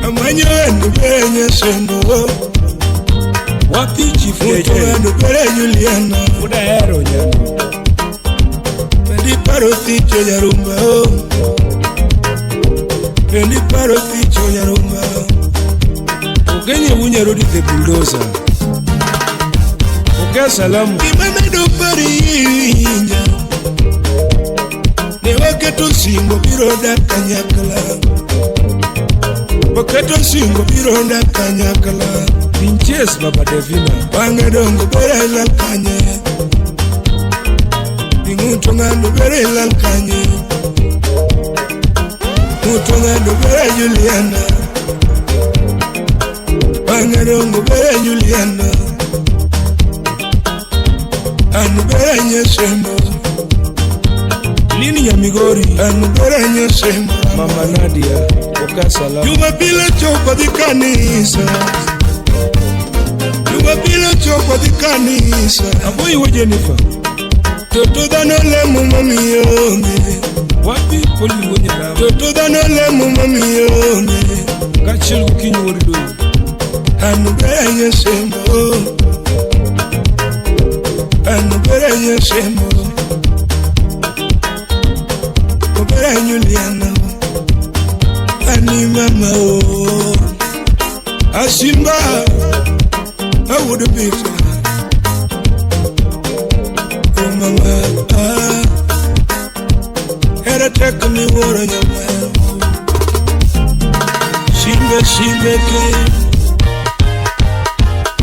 Amanyo enubere nyosembo. Wapi Chief Muto Jeje. enubere Juliana. Uda hero nyano. Pendi paro thicho nyarumba o. Pendi paro thicho nyarumba. Ogenye wunyarodi the bulldozer. Pokea salamu. Gima medo pari inja. Ne waketo singo biro dak kanyakla. Waketo singo biro dak kanyakla. Pinches Baba Devina. Wang'e dongo bere lal kanye. Ing'uto ng'ado bere lal kanye. Ng'uto ng'ado bere Juliana. Wang'e dongo bere Juliana. Anu bere nyesembo. Lini Nyamigori. Anu bere nyesembo. Mama Nadia. Pokea salamu. Jumapili chopo dhi kanisa. Jumapili chopo dhi kanisa. Aboyi wo Jennifer. Toto dhano lemo mamiyo onge. Wapi Poli wo Nyaramba. Toto dhano lemo mamiyo onge. Kaachiel gokinyi wuod Dolo. Anu bere nyesembo. Anu bere nyesembo. Obere Juliana. Ani mama o. Asimba. Awuod Peter. Oh mama. Ah. Hera tek miwuoro nyama. Simbe simbe ke.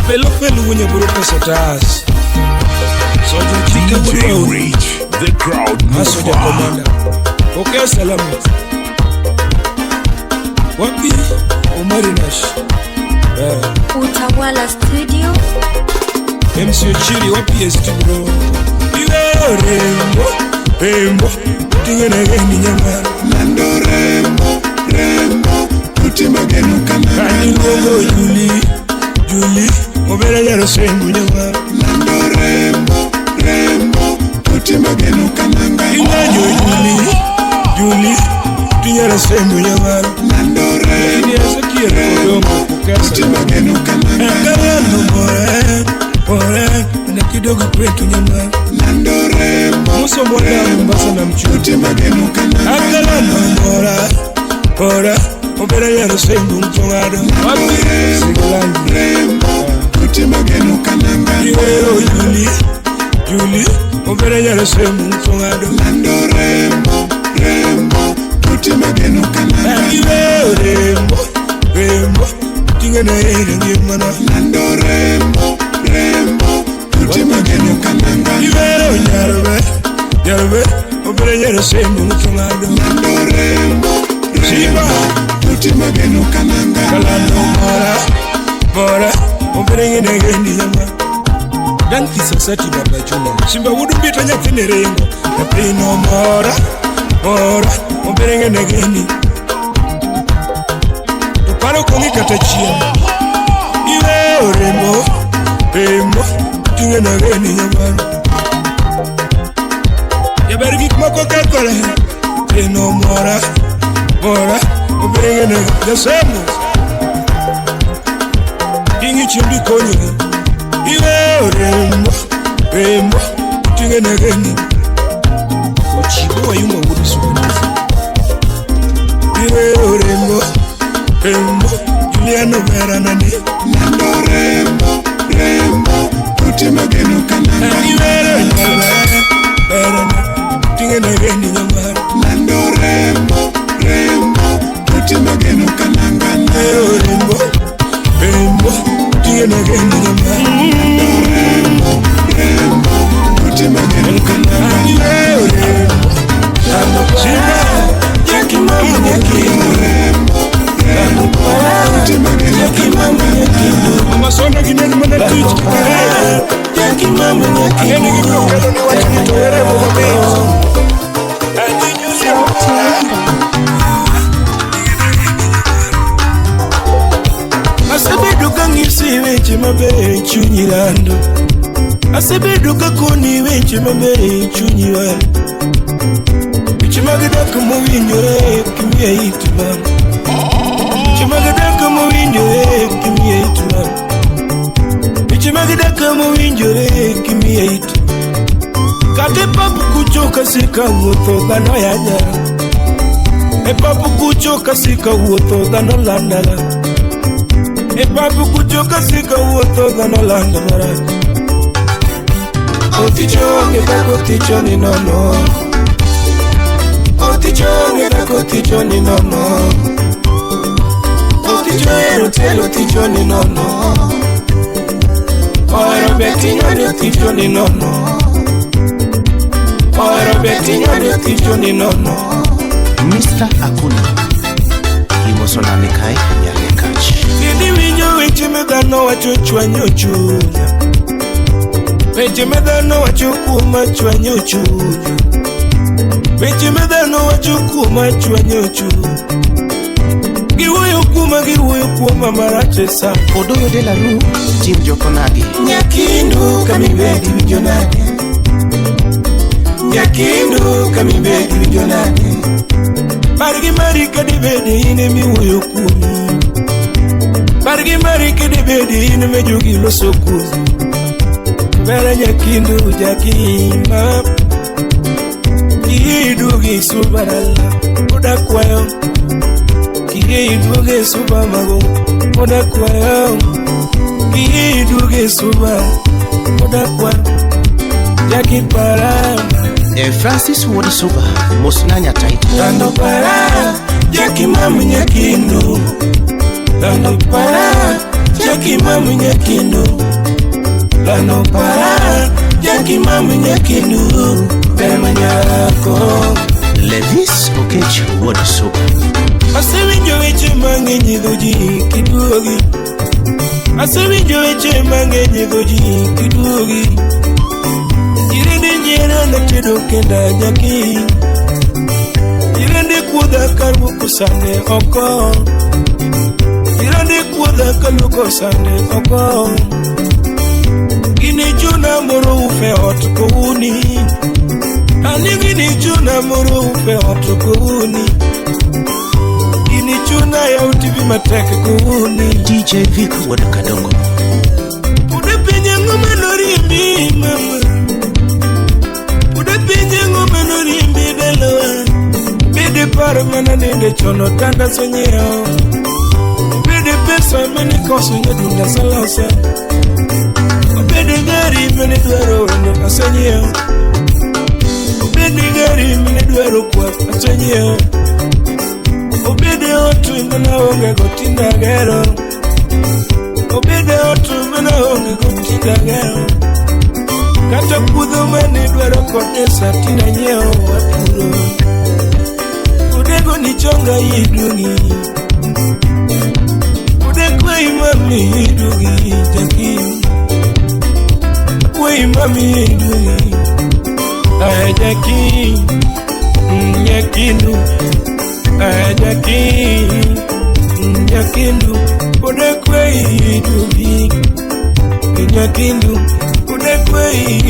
Pelo pelo wenye buru pesa tas. Sojo chike DJ wuod Rich, the crowd Asoja mover. commander. Pokea salamu. Wapi Omari Nash. Utawala Studio. MC Ochiri wapi ST bro. Iwe rembo, rembo, tingenegeni nyamara. Lando rembo, rembo, tutimageno kananga. Aniluongo Juli, Juli, obere nyarosengu nyamara. Lando rembo, rembo, tutimageno kananga. Ing'anyo Juli, Juli, tinyarosengu nyamara. Lando rembo, Ni Ezekiel Odongo. Pokea salamu. tutimageno kananga. Akalando more, more, na kidogo kwetu nyamara. Lando rembo, Muso Mwanda Mombasa na Mchuru. tutimageno kananga. Akalando mora, mora, obere nyarosengu mtong'ado. Wapi Sigilangi. Rembo, tutimageno kananga. Iwero Juli, Juli, obere nyarosengu mtong'ado. Lando rembo, rembo, tutimageno kananga. Iwe rembo, rembo, ting'ene ere ngimana. Lando rembo, rembo, tutimageno kananga. Iwero nyarbe, nyarbe, obere nyarosengu mtong'ado. Lando rembo, Simba. rembo, tutimageno kananga. Kalando mora, mora, obere ng'ene gendi nyama. Danki Sasati Baba Juma. Simba wuod mbita nyathine ringo, nyathino mora, mora, obere ng'ene gendi. To paro ok ong'i kata chiemo. Iwe rembo, rembo, ting'ene gendi nyamaro. Jaber gik moko kethore, nyathino mora, mora, obere ng'ene jasembo. Ting'i chiembi konyogi. Iwe rembo, rembo, ting'ene gendi. Ochibo Wayunga wuod Sugunisi. Iwe rembo, rembo, Juliano Beranani. Lando rembo, rembo, tutimageno kananga. Iwero nyarbe, berana, ting'ene gendi nyamaro. Lando rembo, rembo, tutimageno kananga. weche maber e chunyi lando. Asebedo kakoni weche maber e chunyi walo. Weche mag dak mowinjore kimiya it mama. Weche mag dak mowinjore kimiya it mama. Weche mag dak mowinjore kimiya it. Kata e pap kucho kasika wuotho dhano yanya. E pap kucho kasika wuotho dhano landaga. E pap kucho kasika wuotho dhano landa marach. Oticho onge kaka oticho ni nono. Oticho onge kaka oticho ni nono. Oticho ero telo oticho ni nono. Ohero beti nyoni oticho ni nono. Ohero beti nyoni oticho ni nono. Mr. Akuna Imoso nane kae nyakach. Kendo winjo weche ma dhano wacho chwanyo chunya. Weche ma dhano wacho kuoma chwanyo chunya. Weche ma dhano wacho kuoma chwanyo chunya. Giwuoyo kuoma giwuoyo kuoma marach e sa. Odoyo de la Rue Tim Jokonagi. Nyakindu kamibedi winjo nade. Nyakindu kamibedi winjo nade. Pargi mari kadibedi in emiwuoyo kuomi. Pargi mari kadibedi in ema jogi loso kuomi. Bera nyakindu jakima. Kiduogi suba dala oda kwayo. Kiduogi suba mago oda kwayo. Kiduogi suba oda kwayo. Jaki para. Francis Wuod Suba Mosnanya Taito. Lando para Jaki mamu nyakindu. Lando para Jaki mamu nyakindu. Lando para Jaki mamu nyakindu. Bema nyako. Levis Okech Wuod Suba. Asewinjo weche mang'eny e dho ji kiduogi. Asewinjo weche mang'eny e dho ji kiduogi. Jirende nyiera natedo kenda nyaki. Jirende kuodha kaluoko sande oko. Jirende kuodha kaluoko sande oko. Gini chuna moro ufe ot kouni. Ani gini chuna moro ufe ot kouni. Gini chuna yaw TV matek kouni. DJ Vic Wuod Kadongo. Ude piny ang'o manoriembi mama. Ude piny ang'o manoriembi dalawa. Bede paro mana nende chon otanda sonyiewo. Bede pesa mane koso nyadunda saloso. Obede gari mane dwaro wendo asenyiewo. Obede gari mane dwaro kwath asenyiewo. Obede ot mana onge go tinde agero. Obede ot mana onge go tinde agero. Kata puodho mane dwaro kodesa tinde anyiewo apuro. Udego ni chonga idugi. Udekwe mami idugi jaki. Kwe mami idugi. Ay jaki nyakindu. Ay jaki nyakindu. Udekwe idugi. Nyakindu. Udekwe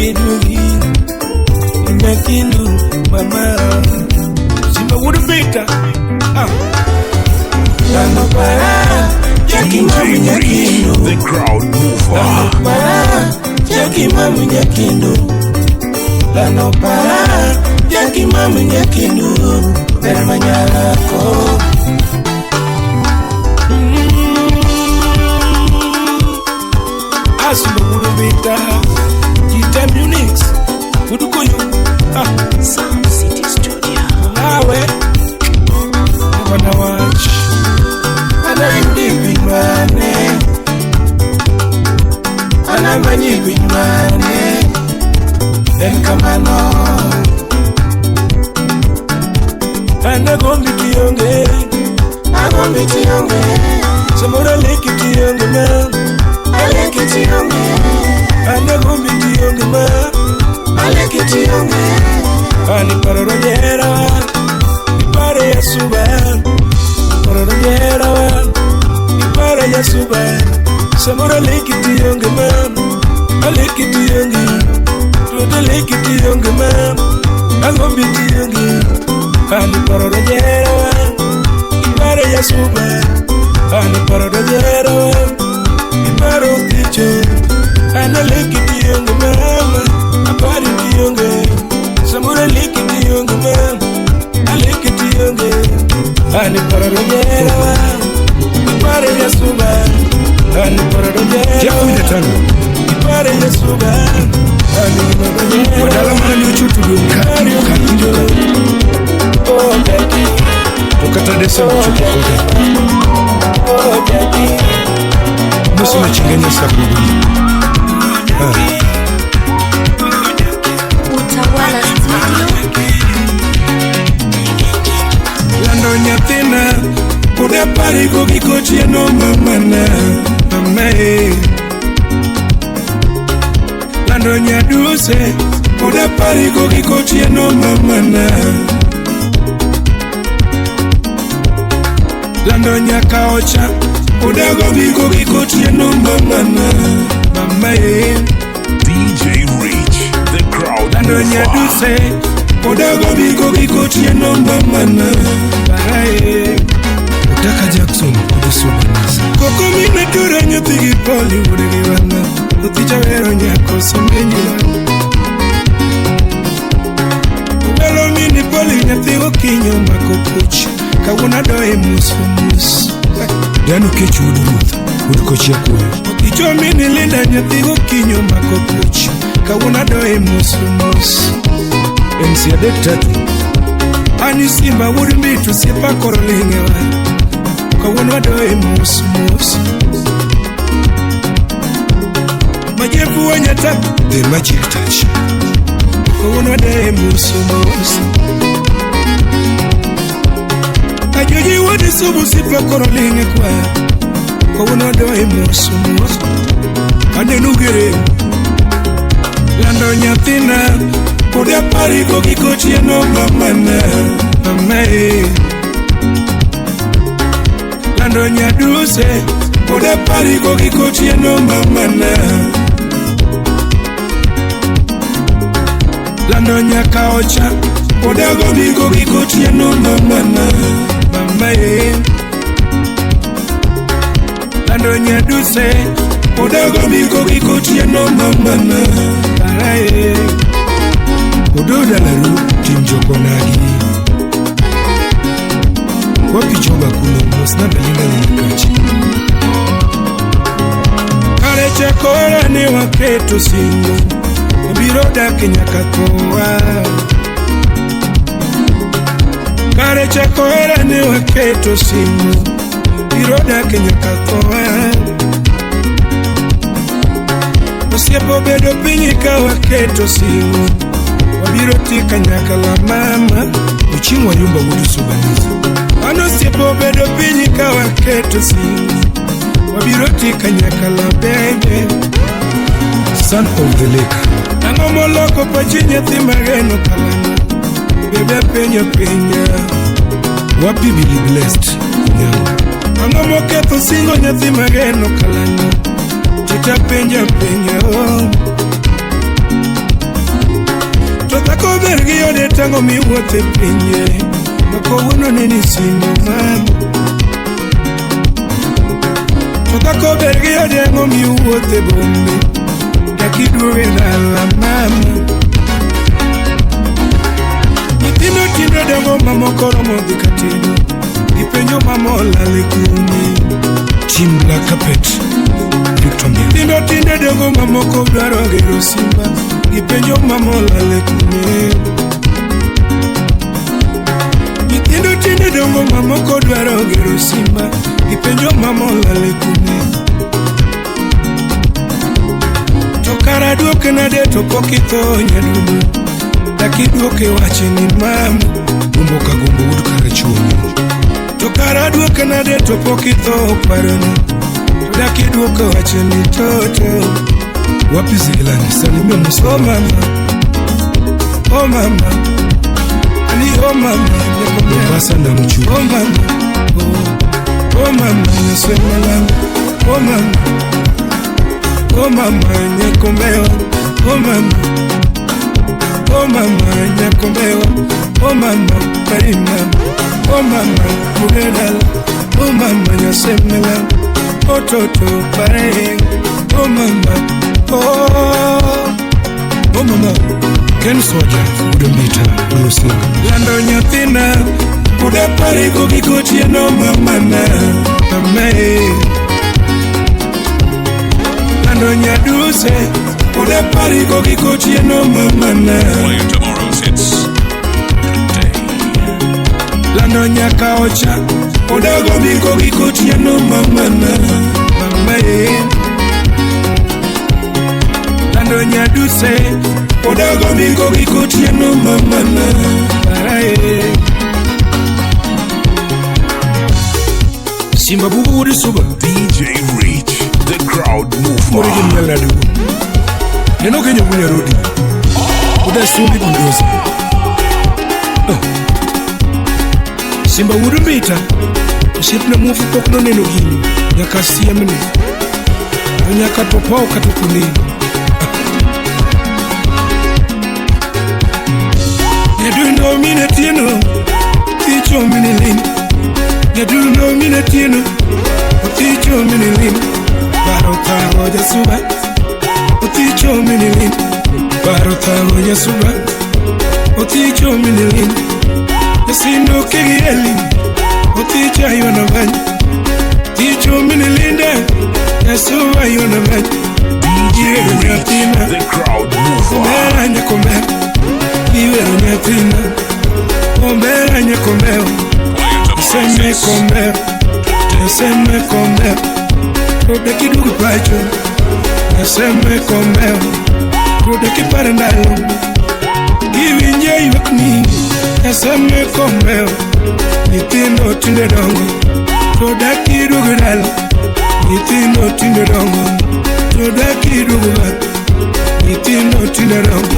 idugi. Nyakindu mama. Simba wuod Peter. Lando para Jaki mamu DJ Rich, nyakindu. the crowd mover. Lando para Jaki mamu nyakindu. Lando para Jaki mamu nyakindu. Ber manyako. Asimba wuod Peter. Jita Munich. Udukoyo. Sound City Studio. Nawe. Wana wach. Anayudi pinwane. Anamanyi pinwane. En kamano. Anagombi tionge. Agombi tionge. Samora leki tionge ma. Aleki tionge. Anagombi tionge ma. Aleki tionge. Ani paroro nyera. Ipare ya suba. Paroro nyera. Ipare ya suba. Samora leki tionge. tionge ma Agombi tionge Ani paro dojero Ipare yasuba Ani paro dojero Iparo ticho Ana leki tionge mama Apari tionge Samura leki tionge mama Aleki tionge Ani paro dojero Ipare yasuba Ani paro dojero Jeff Tano Ipare yasuba Ani paro dojero Wadala mana ni uchutu duka Oh daddy Tokata desa mchuko kote Oh daddy Musi machingenya sakubu Utawala Studio. Lando nyathina pod aparigo gi kochieno mamana mamae Lando nyaduse pod aparigo gi kochieno mamana Lando nyakaocha pod agombigo gi kochieno mamana mamae DJ Reach, the crowd Lando mover. nyaduse pod agombigo gi kochieno mamana mamae Utaka Jackson kudusubanisa Koko mine tura nyathi gi poli wuod gi wanga Othicha wero nyako somenyi Welo mini poli nyathi gokinyi omako puch Kawuono adoye mus mus Dano kechu wuod ruoth wuod kochia kuoyo Othicho mini linda nyathi gokinyi omako puch Kawuono adoye mus mus MC adek tatu Ani simba wuod mbitu siepa koro ling'ewa Kawuono adoye mus mus Majefu wanyata The Magic Touch Kawuono adoye mus mus Ajoji wuod subu sipa koro ling'e kwa Kawuono adoye mus mus Aneno gere Lando nyathina pod aparigo gi kochieno mamana mamae Lando nyaduse pod aparigo gi kochieno mamana Lando nyakaocha pod agombigo gi kochieno mamana mamae Lando nyaduse pod agombigo gi kochieno mamana mamae Ododa laru tim jokonagi Wapi joba kuno mosna belinda nyakachi Kare chakora ne waketo singo Obiro dak nyaka thowa Kare chakora ne waketo singo Biro dak nyaka thowa Osiepo obedo piny ka waketo singo Wabiro ti kanyakla mama Ochieng' wayumba wuod Subanisa An osiepo obedo piny ka waketo singo Wabiro ti kanyakla bebe Son of the Lake Ang'o moloko pachi nyathi mageno kalano Bebe apenjo penja Wapi Billy Blessed Onyango Ang'o moketho singo nyathi mageno kalano Chita penja penja oh. To dhako ber gi ode tang'o miwuothe pinje Ma kawuono ne ni singo mama To dhako ber gi ode ang'o miwuothe bombe Dak iduoge dala mama Nyithindo tindo dongo mamoko romo dhi katedo Gipenjo mama olal e kune Team Black Carpet Victor Miano Nyithindo tindo dongo mamoko dwaro gero simba Gipenjo mama olal e kune Nyithindo tindo dongo mamoko dwaro gero simba Gipenjo mama olal e kune To kara duoke nade to pok itho nyadundo Dak iduoke wach ni mama Gombo ka gombo wuod Karachuonyo To kara duoke nade to pok itho paroni To dak iduoke wach ni toto Wapi Zigilani salimia Musa Oh mama Oh mama Ali oh mama Mombasa na Mchu Oh mama Oh, oh mama Nyesemela Oh mama Oh mama Nyekomeo Oh mama Oh mama nyakombewa. Oh mama karima. Oh mama mugedal. Oh mama nyasemela. Oh toto pare. Oh mama. Oh. Oh mama. Ken Soja Udombita Olusinga. Lando nyathina uda parigo gi gotieno mamana. Mama Lando nyaduse uda parigo gi gotieno mamana. Play tomorrow's hits today. Lando nyaka ocha uda gobigo gi gotieno mamana. Mama Lando nyaduse uda gobigo gi gotieno mamana. Simba bubu uri suba. DJ Reach, the crowd mover. Origin meladu. Neno kenyo bunya rodi. Uda sumbi bundoza. Simba urumbita. Osipna mufu pokno neno gini. Nyaka siamne. Nyaka topao katokuni. Nyadundo mine tieno. Ticho mine lin. Nyadundo mine tieno. Oticho mine lin. Barota hoja suba. Oticho mine lin. Barota hoja suba. Oticho mine lin. Yasindo kegieli. Oticho ayona bany. Ticho mine linde. Yasuba ayona bany. DJ Reach, the crowd mover. Omera nyakombe. Iwero nyathina. Omera nyakombe. Play tomorrow's Seme hits kombe. Seme kombe. Rode kidugu pacho. Seme kombe. Rode kipare ndalo. Iwinje ywakni. Seme kombe. Nyithindo tinde dongo. Rode kidugu dala. Nyithindo tinde dongo. Rode kidugu ba. Nyithindo tinde dongo.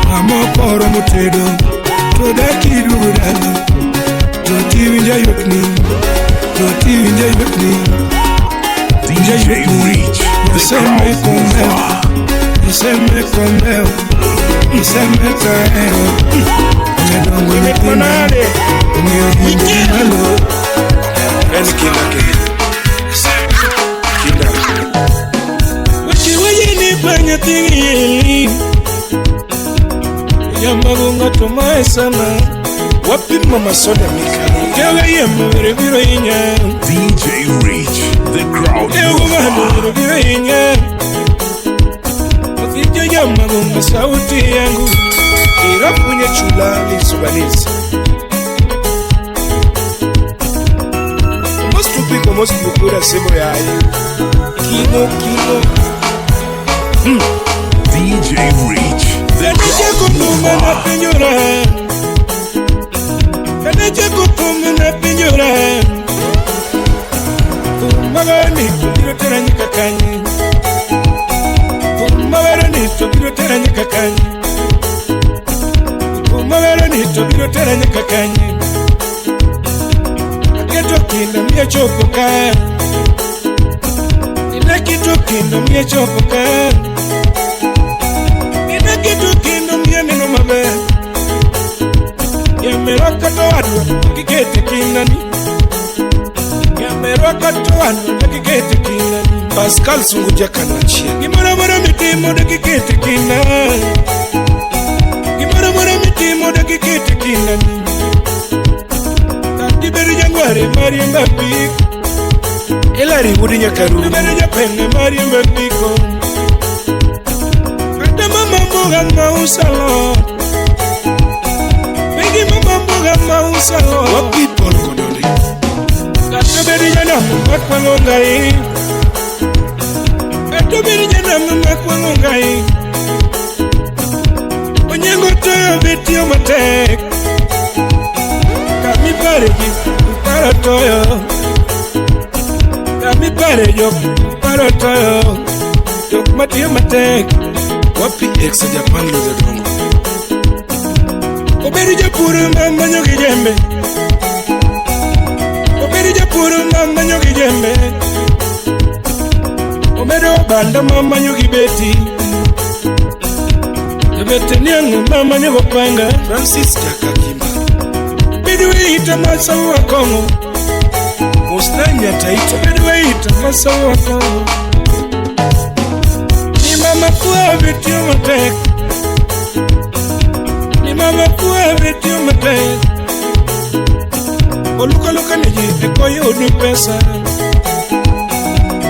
Mamoko oromo tedo. Rode kidugu dala. Toti winja ywakni. Toti winja ywakni. DJ Reach, the Seme crowd kombe. mover. Seme kombe. Seme kaero. Onedongo nyithindo. Ong'eyo gini malo. En kinda ke. Kinda. Weche weyeni pa nyathi eli. Yamago ng'ato mae sana. Wapi mama soda mika. Kewe yemo biro biro hinya. DJ Reach, the crowd Kewe bano mover. biro biro hinya. Otijo yamago sauti yangu. Irapunye chula lisubalisi. Most people most bukura sebo ya ayu. Kimo kimo. DJ Reach, the Kaneche crowd kutuma na mover. pinyora. Kaneche kutuma na pinyora. Tumagani biro tera nyaka kanye. Tumagani biro tera nyaka kanye. Tumagani biro tera nyaka kanye. Aketo kinda miya chopo ka. Inaketo kinda miya chopo ka. Inaketo kinda miya neno maber. Yamero kato wadwa kikete kindani. Yamero kato wadwa kikete kindani. Pascal Sunguja Kanachia. Gimoro moro mitimo de kikete kinda. Gimoro moro mitimo de kikete kindani. Kati bedo jangware mariembo apiko. Elari wudi nyakaru. Bedo japenge mariembo apiko. Kata mama mboga mauso alot. Bengi mama mboga mauso alot. Wapi Paul Kodole. Kata bedo janam makwang'o ngai. Kata bedo janam makwang'o ngai. Onyango toyo be tiyo matek. Kami pare ji paro toyo. Kami pare jok paro toyo. Jok matiyo matek. Wapi ex Japan Lodhe Dongo. Obedo japur mamanyo gi jembe. Obedo japur mamanyo gi jembe. Obedo banda mamanyo gi beti. Jabeteniang' mama nyego panga. Francis Jakakimba. Bidweita masawa kong'o. Mosnanya Taita. Bidweita masawa kong'o. Ni mama kuwa bitiyo matek. Ni mama kuwa bitiyo matek. Oluka luka ni ji ekoyudo pesa.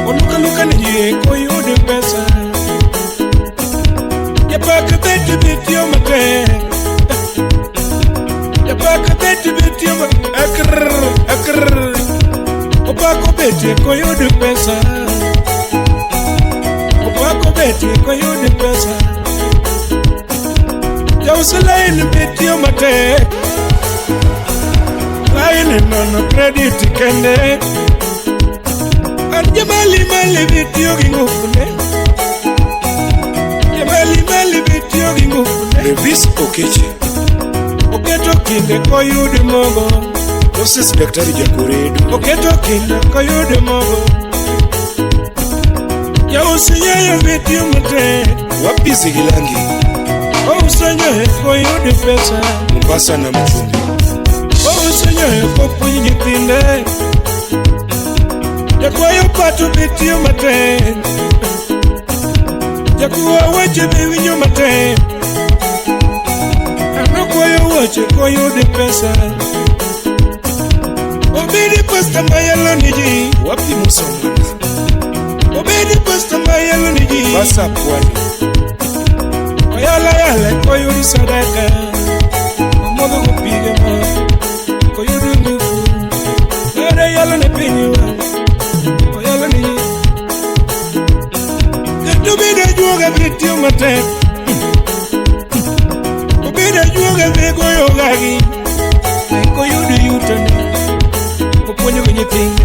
Oluka luka ni ji ekoyudo pesa. Japaka beti bitiyo matek. Japaka beti bitiyo matek. Akrr, akrr. Opako beti ekoyudo pesa. Opako beti ekoyudo pesa. Jauso lain bitiyo matek. Lain nono credit kende. An jamali mali bitiyo gi ngufune. Jamali mali bitiyo gi ngufune. Levis Okeche. Oketo kinde koyudo mogo. Moses Daktari Jakoredo. Oketo kinde koyudo mogo. Jauso nyayo bitiyo matek. Wapi Zigilangi. Ouso nyayo koyudo pesa. Mombasa na Mchumbi. Ouso nyayo kopuonj nyithinde. Jakwayo pato bitiyo matek. Jakuo weche be winjo matek. Anokwayo weche koyudo pesa. Obedi pasta mayalo ni ji. Wapi Musa Omwana. Obedi pasta mayalo ni ji. Mombasa Pwani. Oyala yala koyudo sadaka. Omodho go pige mo. Koyudo nguvu. Ere yalo ne pinywa. Oyalo ni ji. Kendo bedo ajuoga bitiyo matek. Obedo ajuoga be goyo gagi. Koyudo yutone. Opuonjo gi nyithinde.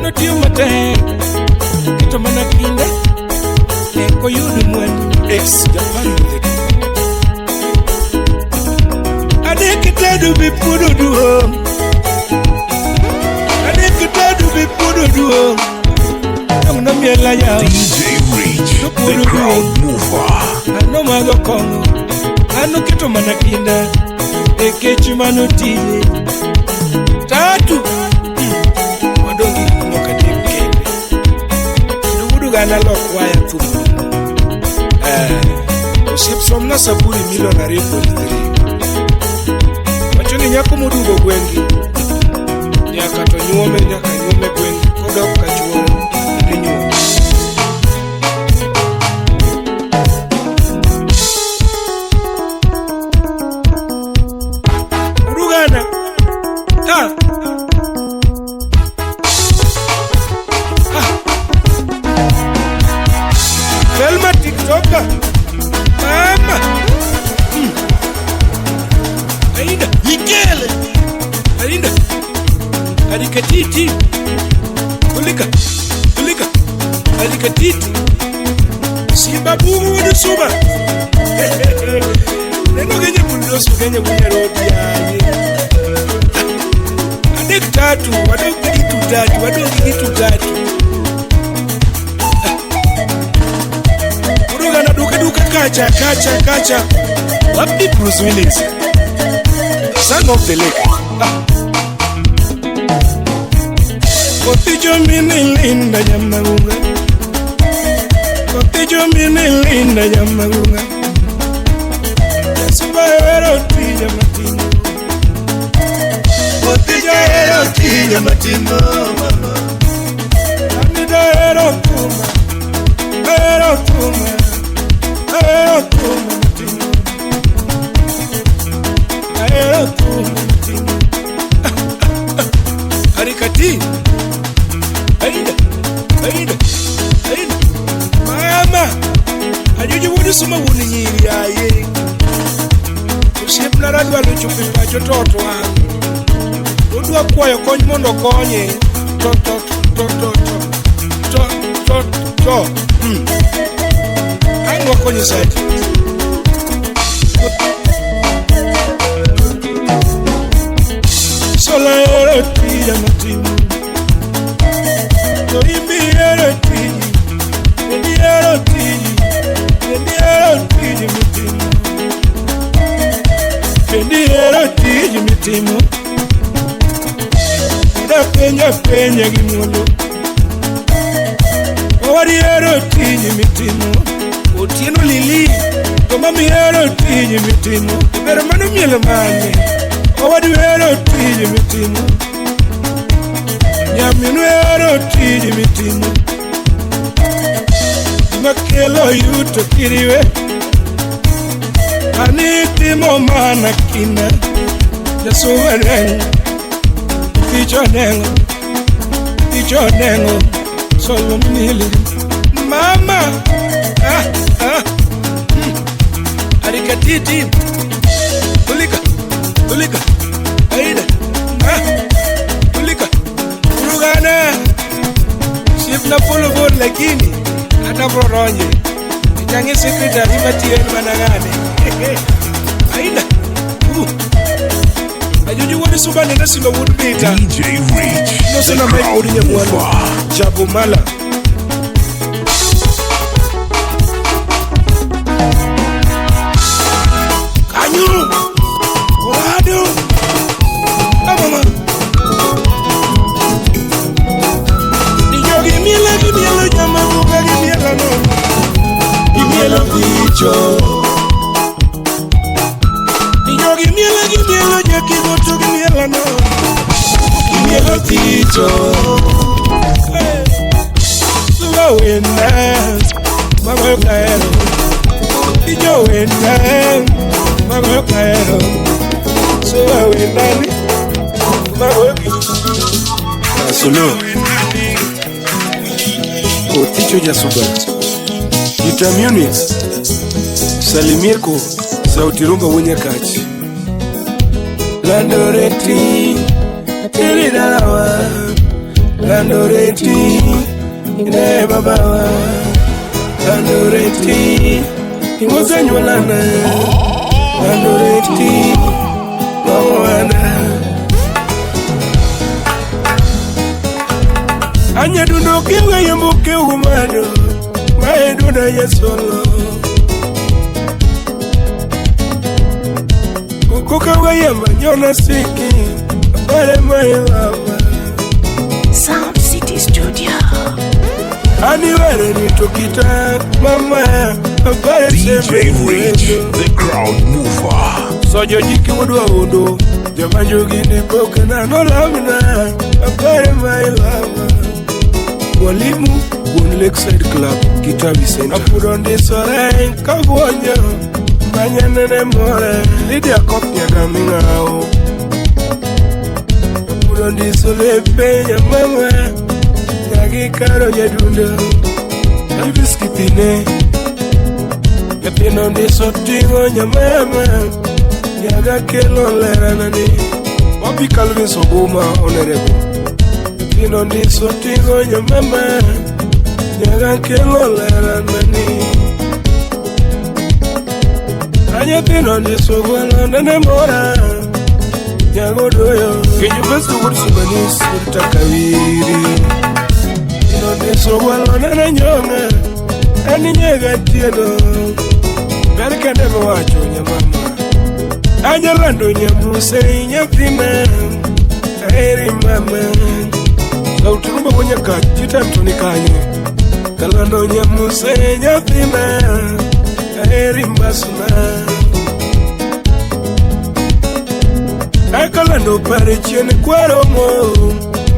Notiyo matek. Keto mana kinde. Koyudo mwandu. Ex Japan Mutheki. Adek tedo be puodo duong'. Adek tedo be puodo duong'. Dong' nomiela yaw. DJ Rich, the crowd mover. Ano madho kong'o. Ano keto mana kinda. E kech manotiye. Tatu. Wadong' gi gik moko adek kende. Kendo wuod oganda lok waya thum. Osiep somna Saburi milion 2.3. Wacho ni nyako moduogo gweng'gi nyaka to nyuome, nyaka nyuome gweng'gi kodok ka chuore bende nyuome. Urugana. Ha. Ha. Velma TikToker. Mama. Ainda. Ikele. Ainda. Alikatiti. Kulika. Kulika. Alikatiti. Simba bugu wudu suba. Neno genye buldosu genye bunyarodi yaye. Adek tatu, wadong gi gitu tatu, wadong gi gitu tatu. Urugana duka duka kacha kacha kacha. Wapi Bruce Willis. Son of the lake. Kotijo mini linda nyamagunga. Kotijo mini linda nyamagunga. Yasuba ero tija matino. Kotijo ero tija matino. Anida ero tuma. Ero tuma. Ero tuma matino. Ero tuma matino. Arikati. Aida, aida, aida. Mama, ajuji wuod suma wuon nyiri aye. Osiepna radwaro chopo e pacho to ot wang'. Odwa kwayo kony mondo okonye. To to to to to to to to. Ang' wakonye sadi. Sola ero tija matimo. To imbi ero tiji. Endi ero tiji. Bendihero tiji mitimo. Bendihero tiji mitimo. Ida penja penja gi muolo. Owadiero tiji mitimo. Otieno lili. To mamihero tiji mitimo. Ber mano miel mane. Owadwero tiji mitimo. Nyaminwa hero tiji mitimo. Makelo yuto kiriwe. Ani timo mana kina. Jasuwa nengo. Ticho nengo. Ticho nengo. Solo mnili. Mama. Ah, ah. Arikatiti. Tulika. Tulika. Aida. Ah. Tulika. Urugana. Shifna polo board lakini. Hata broronye. Ichangi secretary matien managane. Aida. Ajuju wodi suba nenda simba wood beta. DJ Rich, No the sona mai crowd wodi nyamwalo. mover. Jabu mala. Kanyu. Orado. Amama. Nijogi miela gi mielo jama buga gi miela no. Gimielo bicho. Nijogi miela gi mielo nyaki goto gi miela no. Gimielo bicho. Suba wena. Mago kaero. Ijo wena. Mago kaero. Suba wena ni. Mago Solo. Oticho Jasuba. Ita Munich. Salimieko Sauti Rumba Wunyakachi. Landoreti. Tiri dalawa. Landoreti. Ine babawa. Landoreti. Ingozanyolana. Landoreti. Mawana. Anyadundo kiwe yambuke umado. Maedunda yesolo. Kuka wayama nyona siki. Abale maelama. Sound City Studio. Aniwere nitokita mama. Abale DJ sembe Rich, the crowd mover. Sojo jiki wodwa odo. Jamajogi ni boka na nolamna. Abale maelama. Mwalimu wuon Lakeside Club Kitabi Center. Apudo ndisore kabuonjo. Manyanene more. Lydia Kop nyaga ming'ao. Apudo ndiso lepe nyamama. Nyagi karo nyadundo. Elvis Kitine. Nyathino ndiso ting'o nyamama. Nyaga kelo leranani. Bobby Calvin Sobuma Honorable. Nyathino ndiso ting'o nyamama. Nyaga kelo leranani. Nyathino ndiso gwelo nene mora. Nyago doyo. Kenyo besto wuod Subanis wuod Takawiri. Nyathino ndiso gwelo nene nyong'a. En nyega tieno. Ber kende mowacho nyamama. Anyalando nyamuse nyathina. Aheri mama. Sauti Rumba Wunyakach chitam to ni kanye. Kalando nyamuse nyathina. Aheri mbasna. Akalando pare chien kwaromo.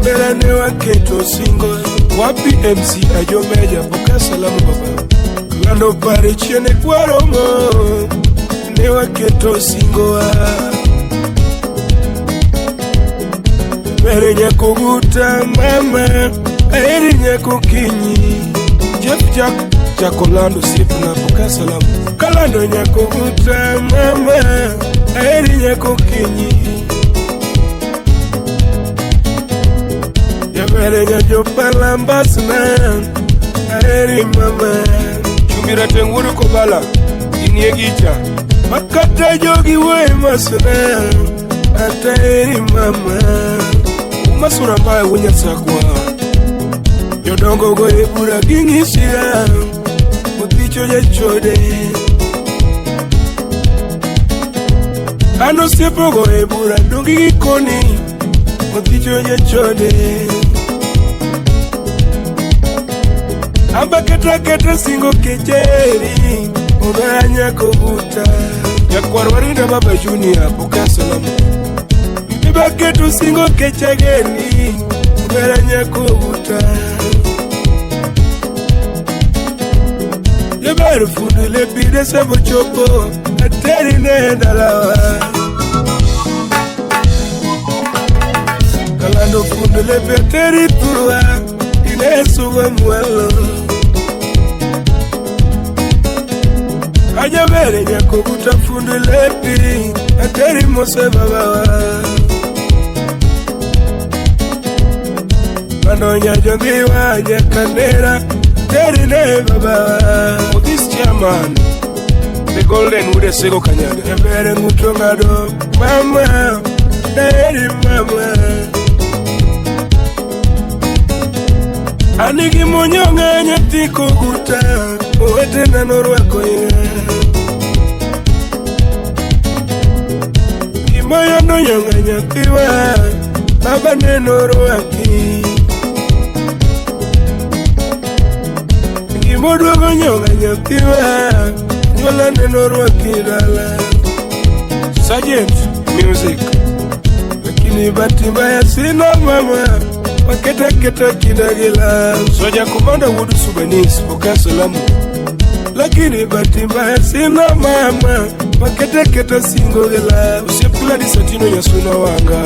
Mbele ne waketo singo. Wapi MC Ajomeja poka salamu baba. Kalando pare chien kwaromo. Ne waketo singo. Mbere nyakoguta mama. Aheri nyakokinyi. Jeff Jack Jakolando siepna poka salamu. Kalando nyakoguta mama. Aheri nyakokinyi. Yabere nyajopalambasna. Aheri mama. Chumira tenguru kobala. Inie gicha. Makata jogi we masna. Ataheri mama. Umasura mbaya wunyasakwa. Jodongo goye bura ging'isira. Othicho jachode. An osiepogo e bura dongi gikoni. Othicho jachode. Amba keta keta singo kecheri. Obera nyako buta. Jakwar warinda baba junior poka salamu. Biba keto singo kechegeni. Obera nyako buta. Yeber fudu le pide sebo chopo. Ateri ne dalawa. Kalando fudu le peteri turwa. Inesuwa mwelo. Ajabere nyako buta fudu lepi. Ateri mose babawa. Mano nyajongiwa nyakanera. Ateri ne babawa. For this chairman, the golden wood sego kanyaga. Jabere ngutongado mama. Daeri mama. Anigi munyonga nyathi koguta. Owetena norwako inga. Gimoyo nonyonga nyathiwa. Baba ne norwaki. Gimoduogo nyonga nyathiwa. Nyuola ne norwaki dala. Sergeant music. Lakini bahati mbaya sina mama. Waketa keta kidagila. Soja komanda wudu Subanis poka salamu. Lakini bahati mbaya sina mama. Waketa keta singo gela. Usiepula disatino nyasuna wanga.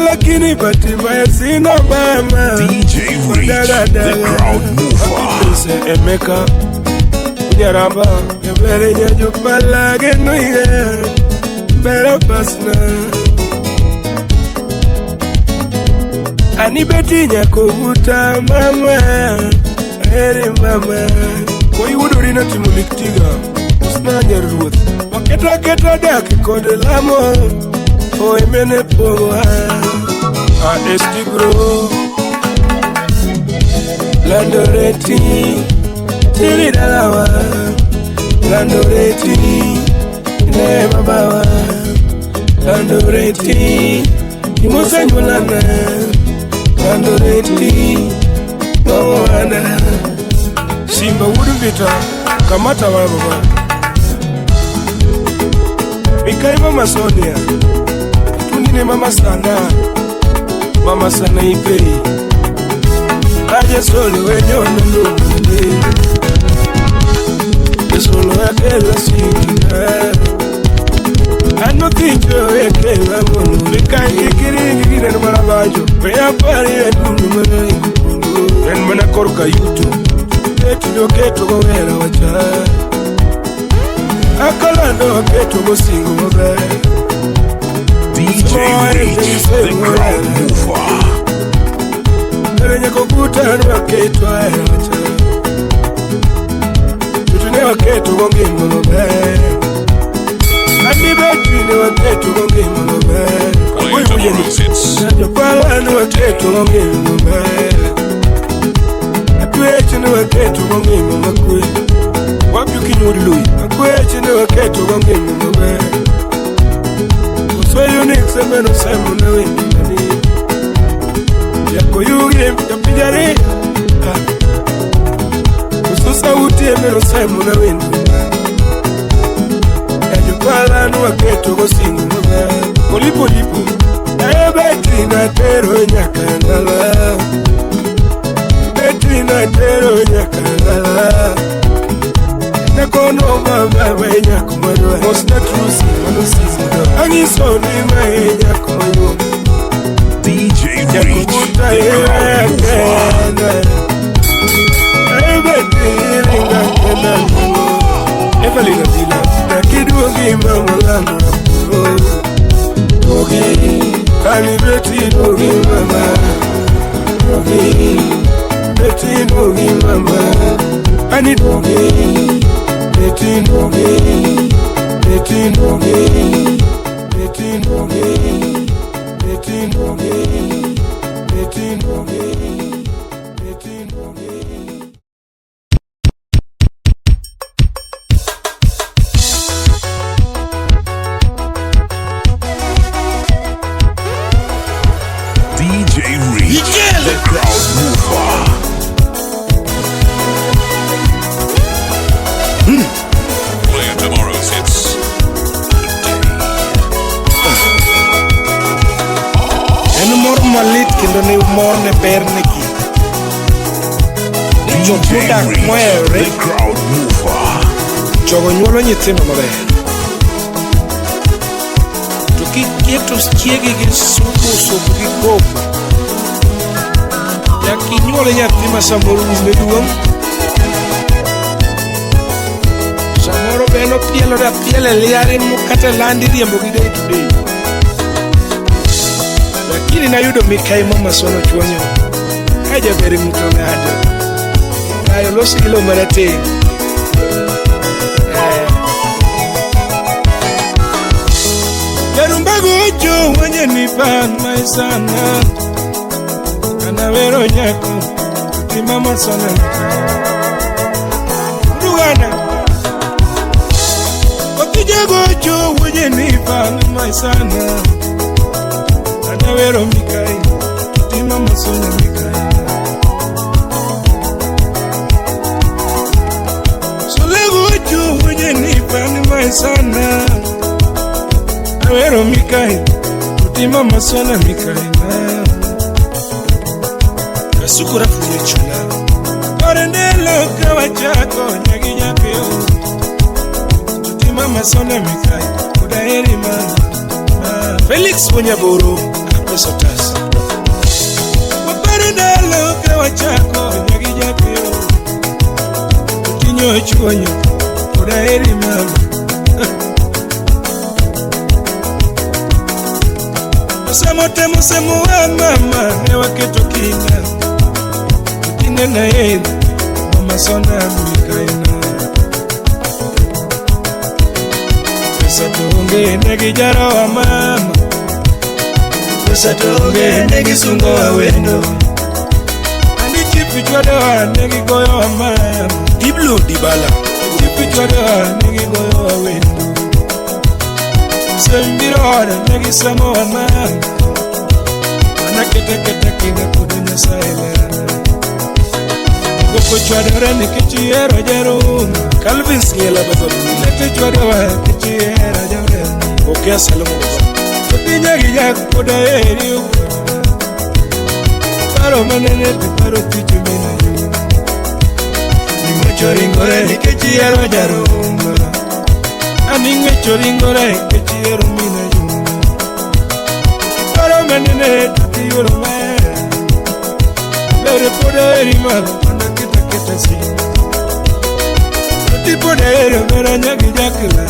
Lakini bahati mbaya sina mama. DJ Rich, the crowd mover. Prince Emeka Unyaramba. Ebere nyajo palage noiga. Bera pasna. Ani beti nyako buta mama. Ere mama. Koi wudori na timulik tiga. Usna nyaruoth. Waketa keta dak kod lamo. Oi mene poa. AST Bro. Landoreti. Tiri dalawa. Landoreti. Ne babawa. Landoreti. Imusa nyulana. Landoreti. Mawana. Simba wudu vita. Kamata wa baba. Mikai mama Sonia. Tunine mama sana. Mama sana ipei. Aje solo wenyo nundu. Solo akela sikina. Ano ticho ekela mulu. Mikai kikiri kikiri nmarabajo. Pea pari edunu mene. En mana korka yuto. Etudo keto gowera wacha. Akalando keto gosingo maber. DJ Rich, the crowd mover. Erenye kokuta nwaketo wacha. Tutune waketo gongima maber. Ani betine waketo gongima maber. Play tomorrow's hits. Jopala nwaketo gongima maber. Akweche ne waketo gongima makwe. Wapi kinyuri lui. Akweche ne waketo gongima maber. Osweyo nik semeno semo na wengine. Yako yugi yapijare. Ususa uti emero semo na wengine. Jopala nwaketo gosingo maber. Olipo lipo. Ebeti na tero nyakandala. Beti na tero nyakandala. Nakono mama we nyakomadwa. Mosna trusi manusizi. Angiso ni mae nyakomadwa. DJ Rich, the crowd mover. Ebeti ringa kenda. Evelyn Adila. Nakiduogi mama lando na Dogi, ani beti dogi mama. Dogi, beti dogi mama. Ani dogi, beti dogi, beti dogi, beti dogi, beti dogi, beti dogi, beti dogi. the crowd mover. Play tomorrow's hits. En mor malit kendo ne mor ne ber ne ki. Ni jok DJ modak Rich, moherore the crowd mover. Jogo nyuolo nyithindo maber. To kiketo chiegi gi supu supu gi koko, nyaka inyuol nyathi ma samoro ume duong'. Samoro be en opielore apiela e liare kata landi riembo gi day to day. Lakini nayudo mikai mama sono chuonyo. Ka jaber ng'uto ng'ato. Kayo losi gi lowo marateng'. Jarumbago wenye ni ban maisana. Anawero nyako tima masana. Rugana. Otijagocho wenye ni ban maisana. Anawero mikai tima masana mikai. Solegocho wenye ni ban maisana. Awero mikai tima masana mikai na. Kasukura fuye chula. Orendelo kawachako nyagi nyapio. Tima masana mikai kudaeri mama. Felix Wonyaboro apesotas. Orendelo kawachako nyagi nyapio. Tinyo chuonyo kudaeri mama. Semo temo semo wa mama ne waketo kina. Tine na yeye mama sona mikaina. Pesa tuonge negi jaro wa mama. Pesa tuonge negi sungo wa wendo. Andi chipi chwado wa negi goyo wa mama. Diblo dibala. Chipi chwado wa negi goyo wa wendo. Sembiro negi samo wa mama. Anakete kete kina kudunya saelana. Goko chwadore nikichiero jeru. Calvin Sliela baba. Nete chwado wa kichiero jeru. Okea salomo baba. Otinya gija kuda eri uko. Paro manene te paro tichu mina yu. Ningo choringore nikichiero jeru. Aningo choringore nikichiero mina yu. Paro manene te yoro me. Lere poda eri malo. Tipo de ero mera nyagi jakla.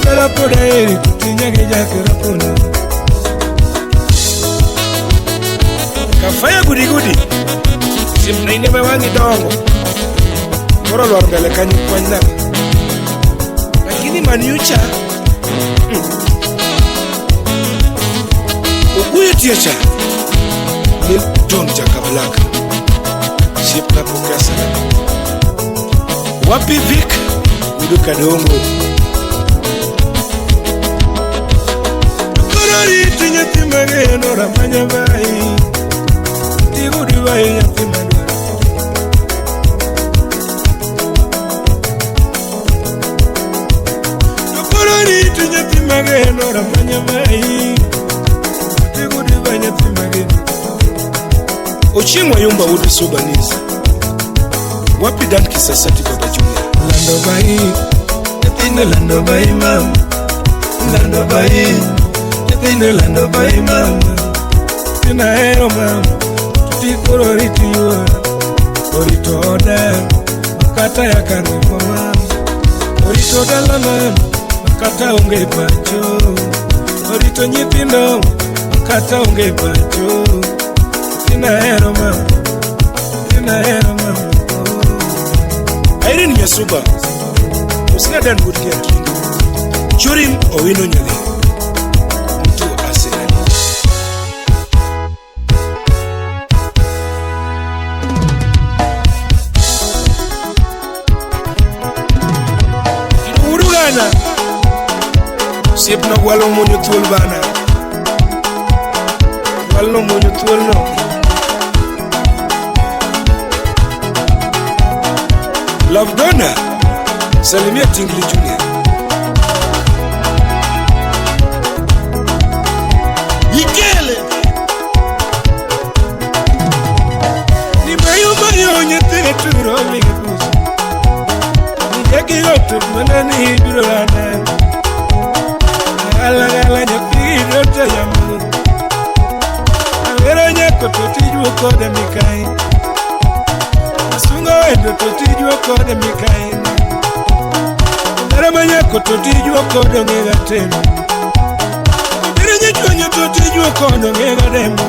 Mera poda eri tuti nyagi jakla pona. Kafaya gudi gudi. Simnaine mewangi dongo. Koro lwar mbele kanyo kwanya. Lakini maniucha. Oguye tiecha. Milton Jakablaka. Shipna pokea salama. Wapi Vic? Uduka dongo. Korori tinyati mageno ramanya bai. Tigudi bai nyati madwara. Korori tinyati mageno ramanya bai. Tigudi bai nyati mageno. Ochimwa yumba udu subanisa. Wapi Dan Kisasati baba Junior. Lando bai, nyathino lando bai mama. Lando bai, nyathino lando bai mama. Tina hero mama, tuti koro riti yuora. Orito oda, makata ya kano mama. Orito dala mama, makata onge pacho. Orito nyithindo, makata onge pacho. Tina hero mama, tina hero mama. Irene Nyasuba, Usina Dan Woodke Kingo, Churim Owino Nyali, Mtu Arsenal. Urugana, Sipna Gwalo Munyo Tulbana, Jalno muonyo thuolno. Love Donna, salimia Tingli Junior. Ikele. Ni mayo mayo nyathine turo migi buso. Ni jagi otot mana ni biro lana. Gala gala nyathi dote yamu. Awero nyako to tijuo kode mikai. Asungo wendo to tijuo kode mikai. Ndara manyako to tijuo kode ng'ega temo. Obiro nyachuonyo to tijuo kode ng'ega demo.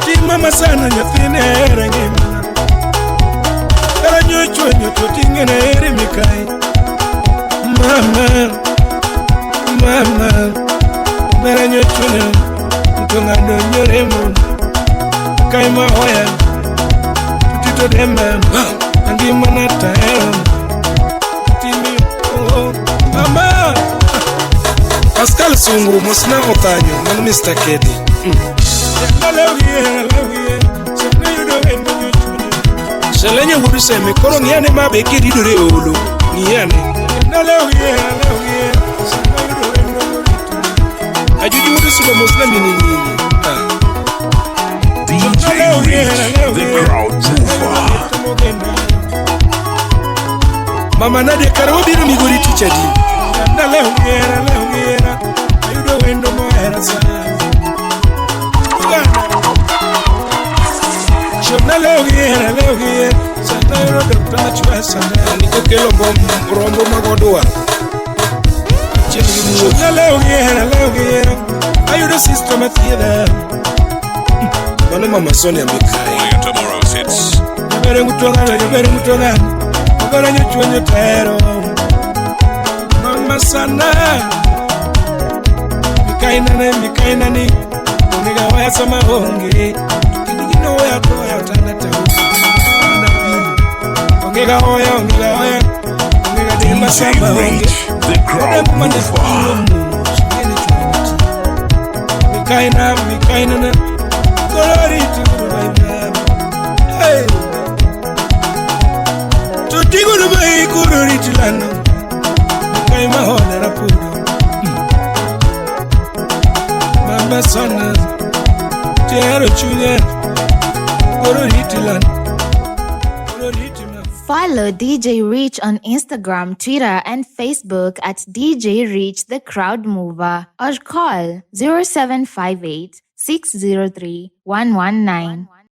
Tim mama sana nyathine here ngima. Kara nyochuonyo to ting'ene here mikai. Mama, mama, bera nyochuonyo to ng'ado nyoremo. Kai mahoya, tito demba, angima na taero. Timi, oh, mama. Pascal Sungu, mosna otanyo, mano Mr. Kedi. Selenye wudu seme, koro ng'iyane mabe kiridore e olo. Ng'iyane. Ajuju wudu suba mosna mini nyinyi. DJ Rich, the crowd mover. Mama Nadia kare wabiro Migori tich adi? Ayudo wendo mohera sana. Shona leo giera, leo giera. Sana yudo dokta machwa sana. Niko kelo bom rombo mag odwa. Chieng' gi muoch. Shona leo giera, leo giera. Ayudo sister mathiedha. Mano Mama Sonia Mikai. Play tomorrow's hits. Jabere ngutongano, jabere ngutongano. Ogara nyochwenyo tero. Mama sana. Mikainane, mikainani. Onega waya sama onge. Tukinigino waya toya otanda tau. Ana pili. Ongega hoya, ongega hoya. Ongega demba DJ sama onge. Rich, the crowd mover. Mikaina, mikainana. Glory to my mama. Hey. Tutiguru bai kurori tilano. Mikaima hona rapuro. Mama sana. Tiero chunya. Kurori tilano. Kurori tilano. Follow DJ Rich on Instagram, Twitter, and Facebook at DJ Rich the Crowd Mover or call 0758 603 119.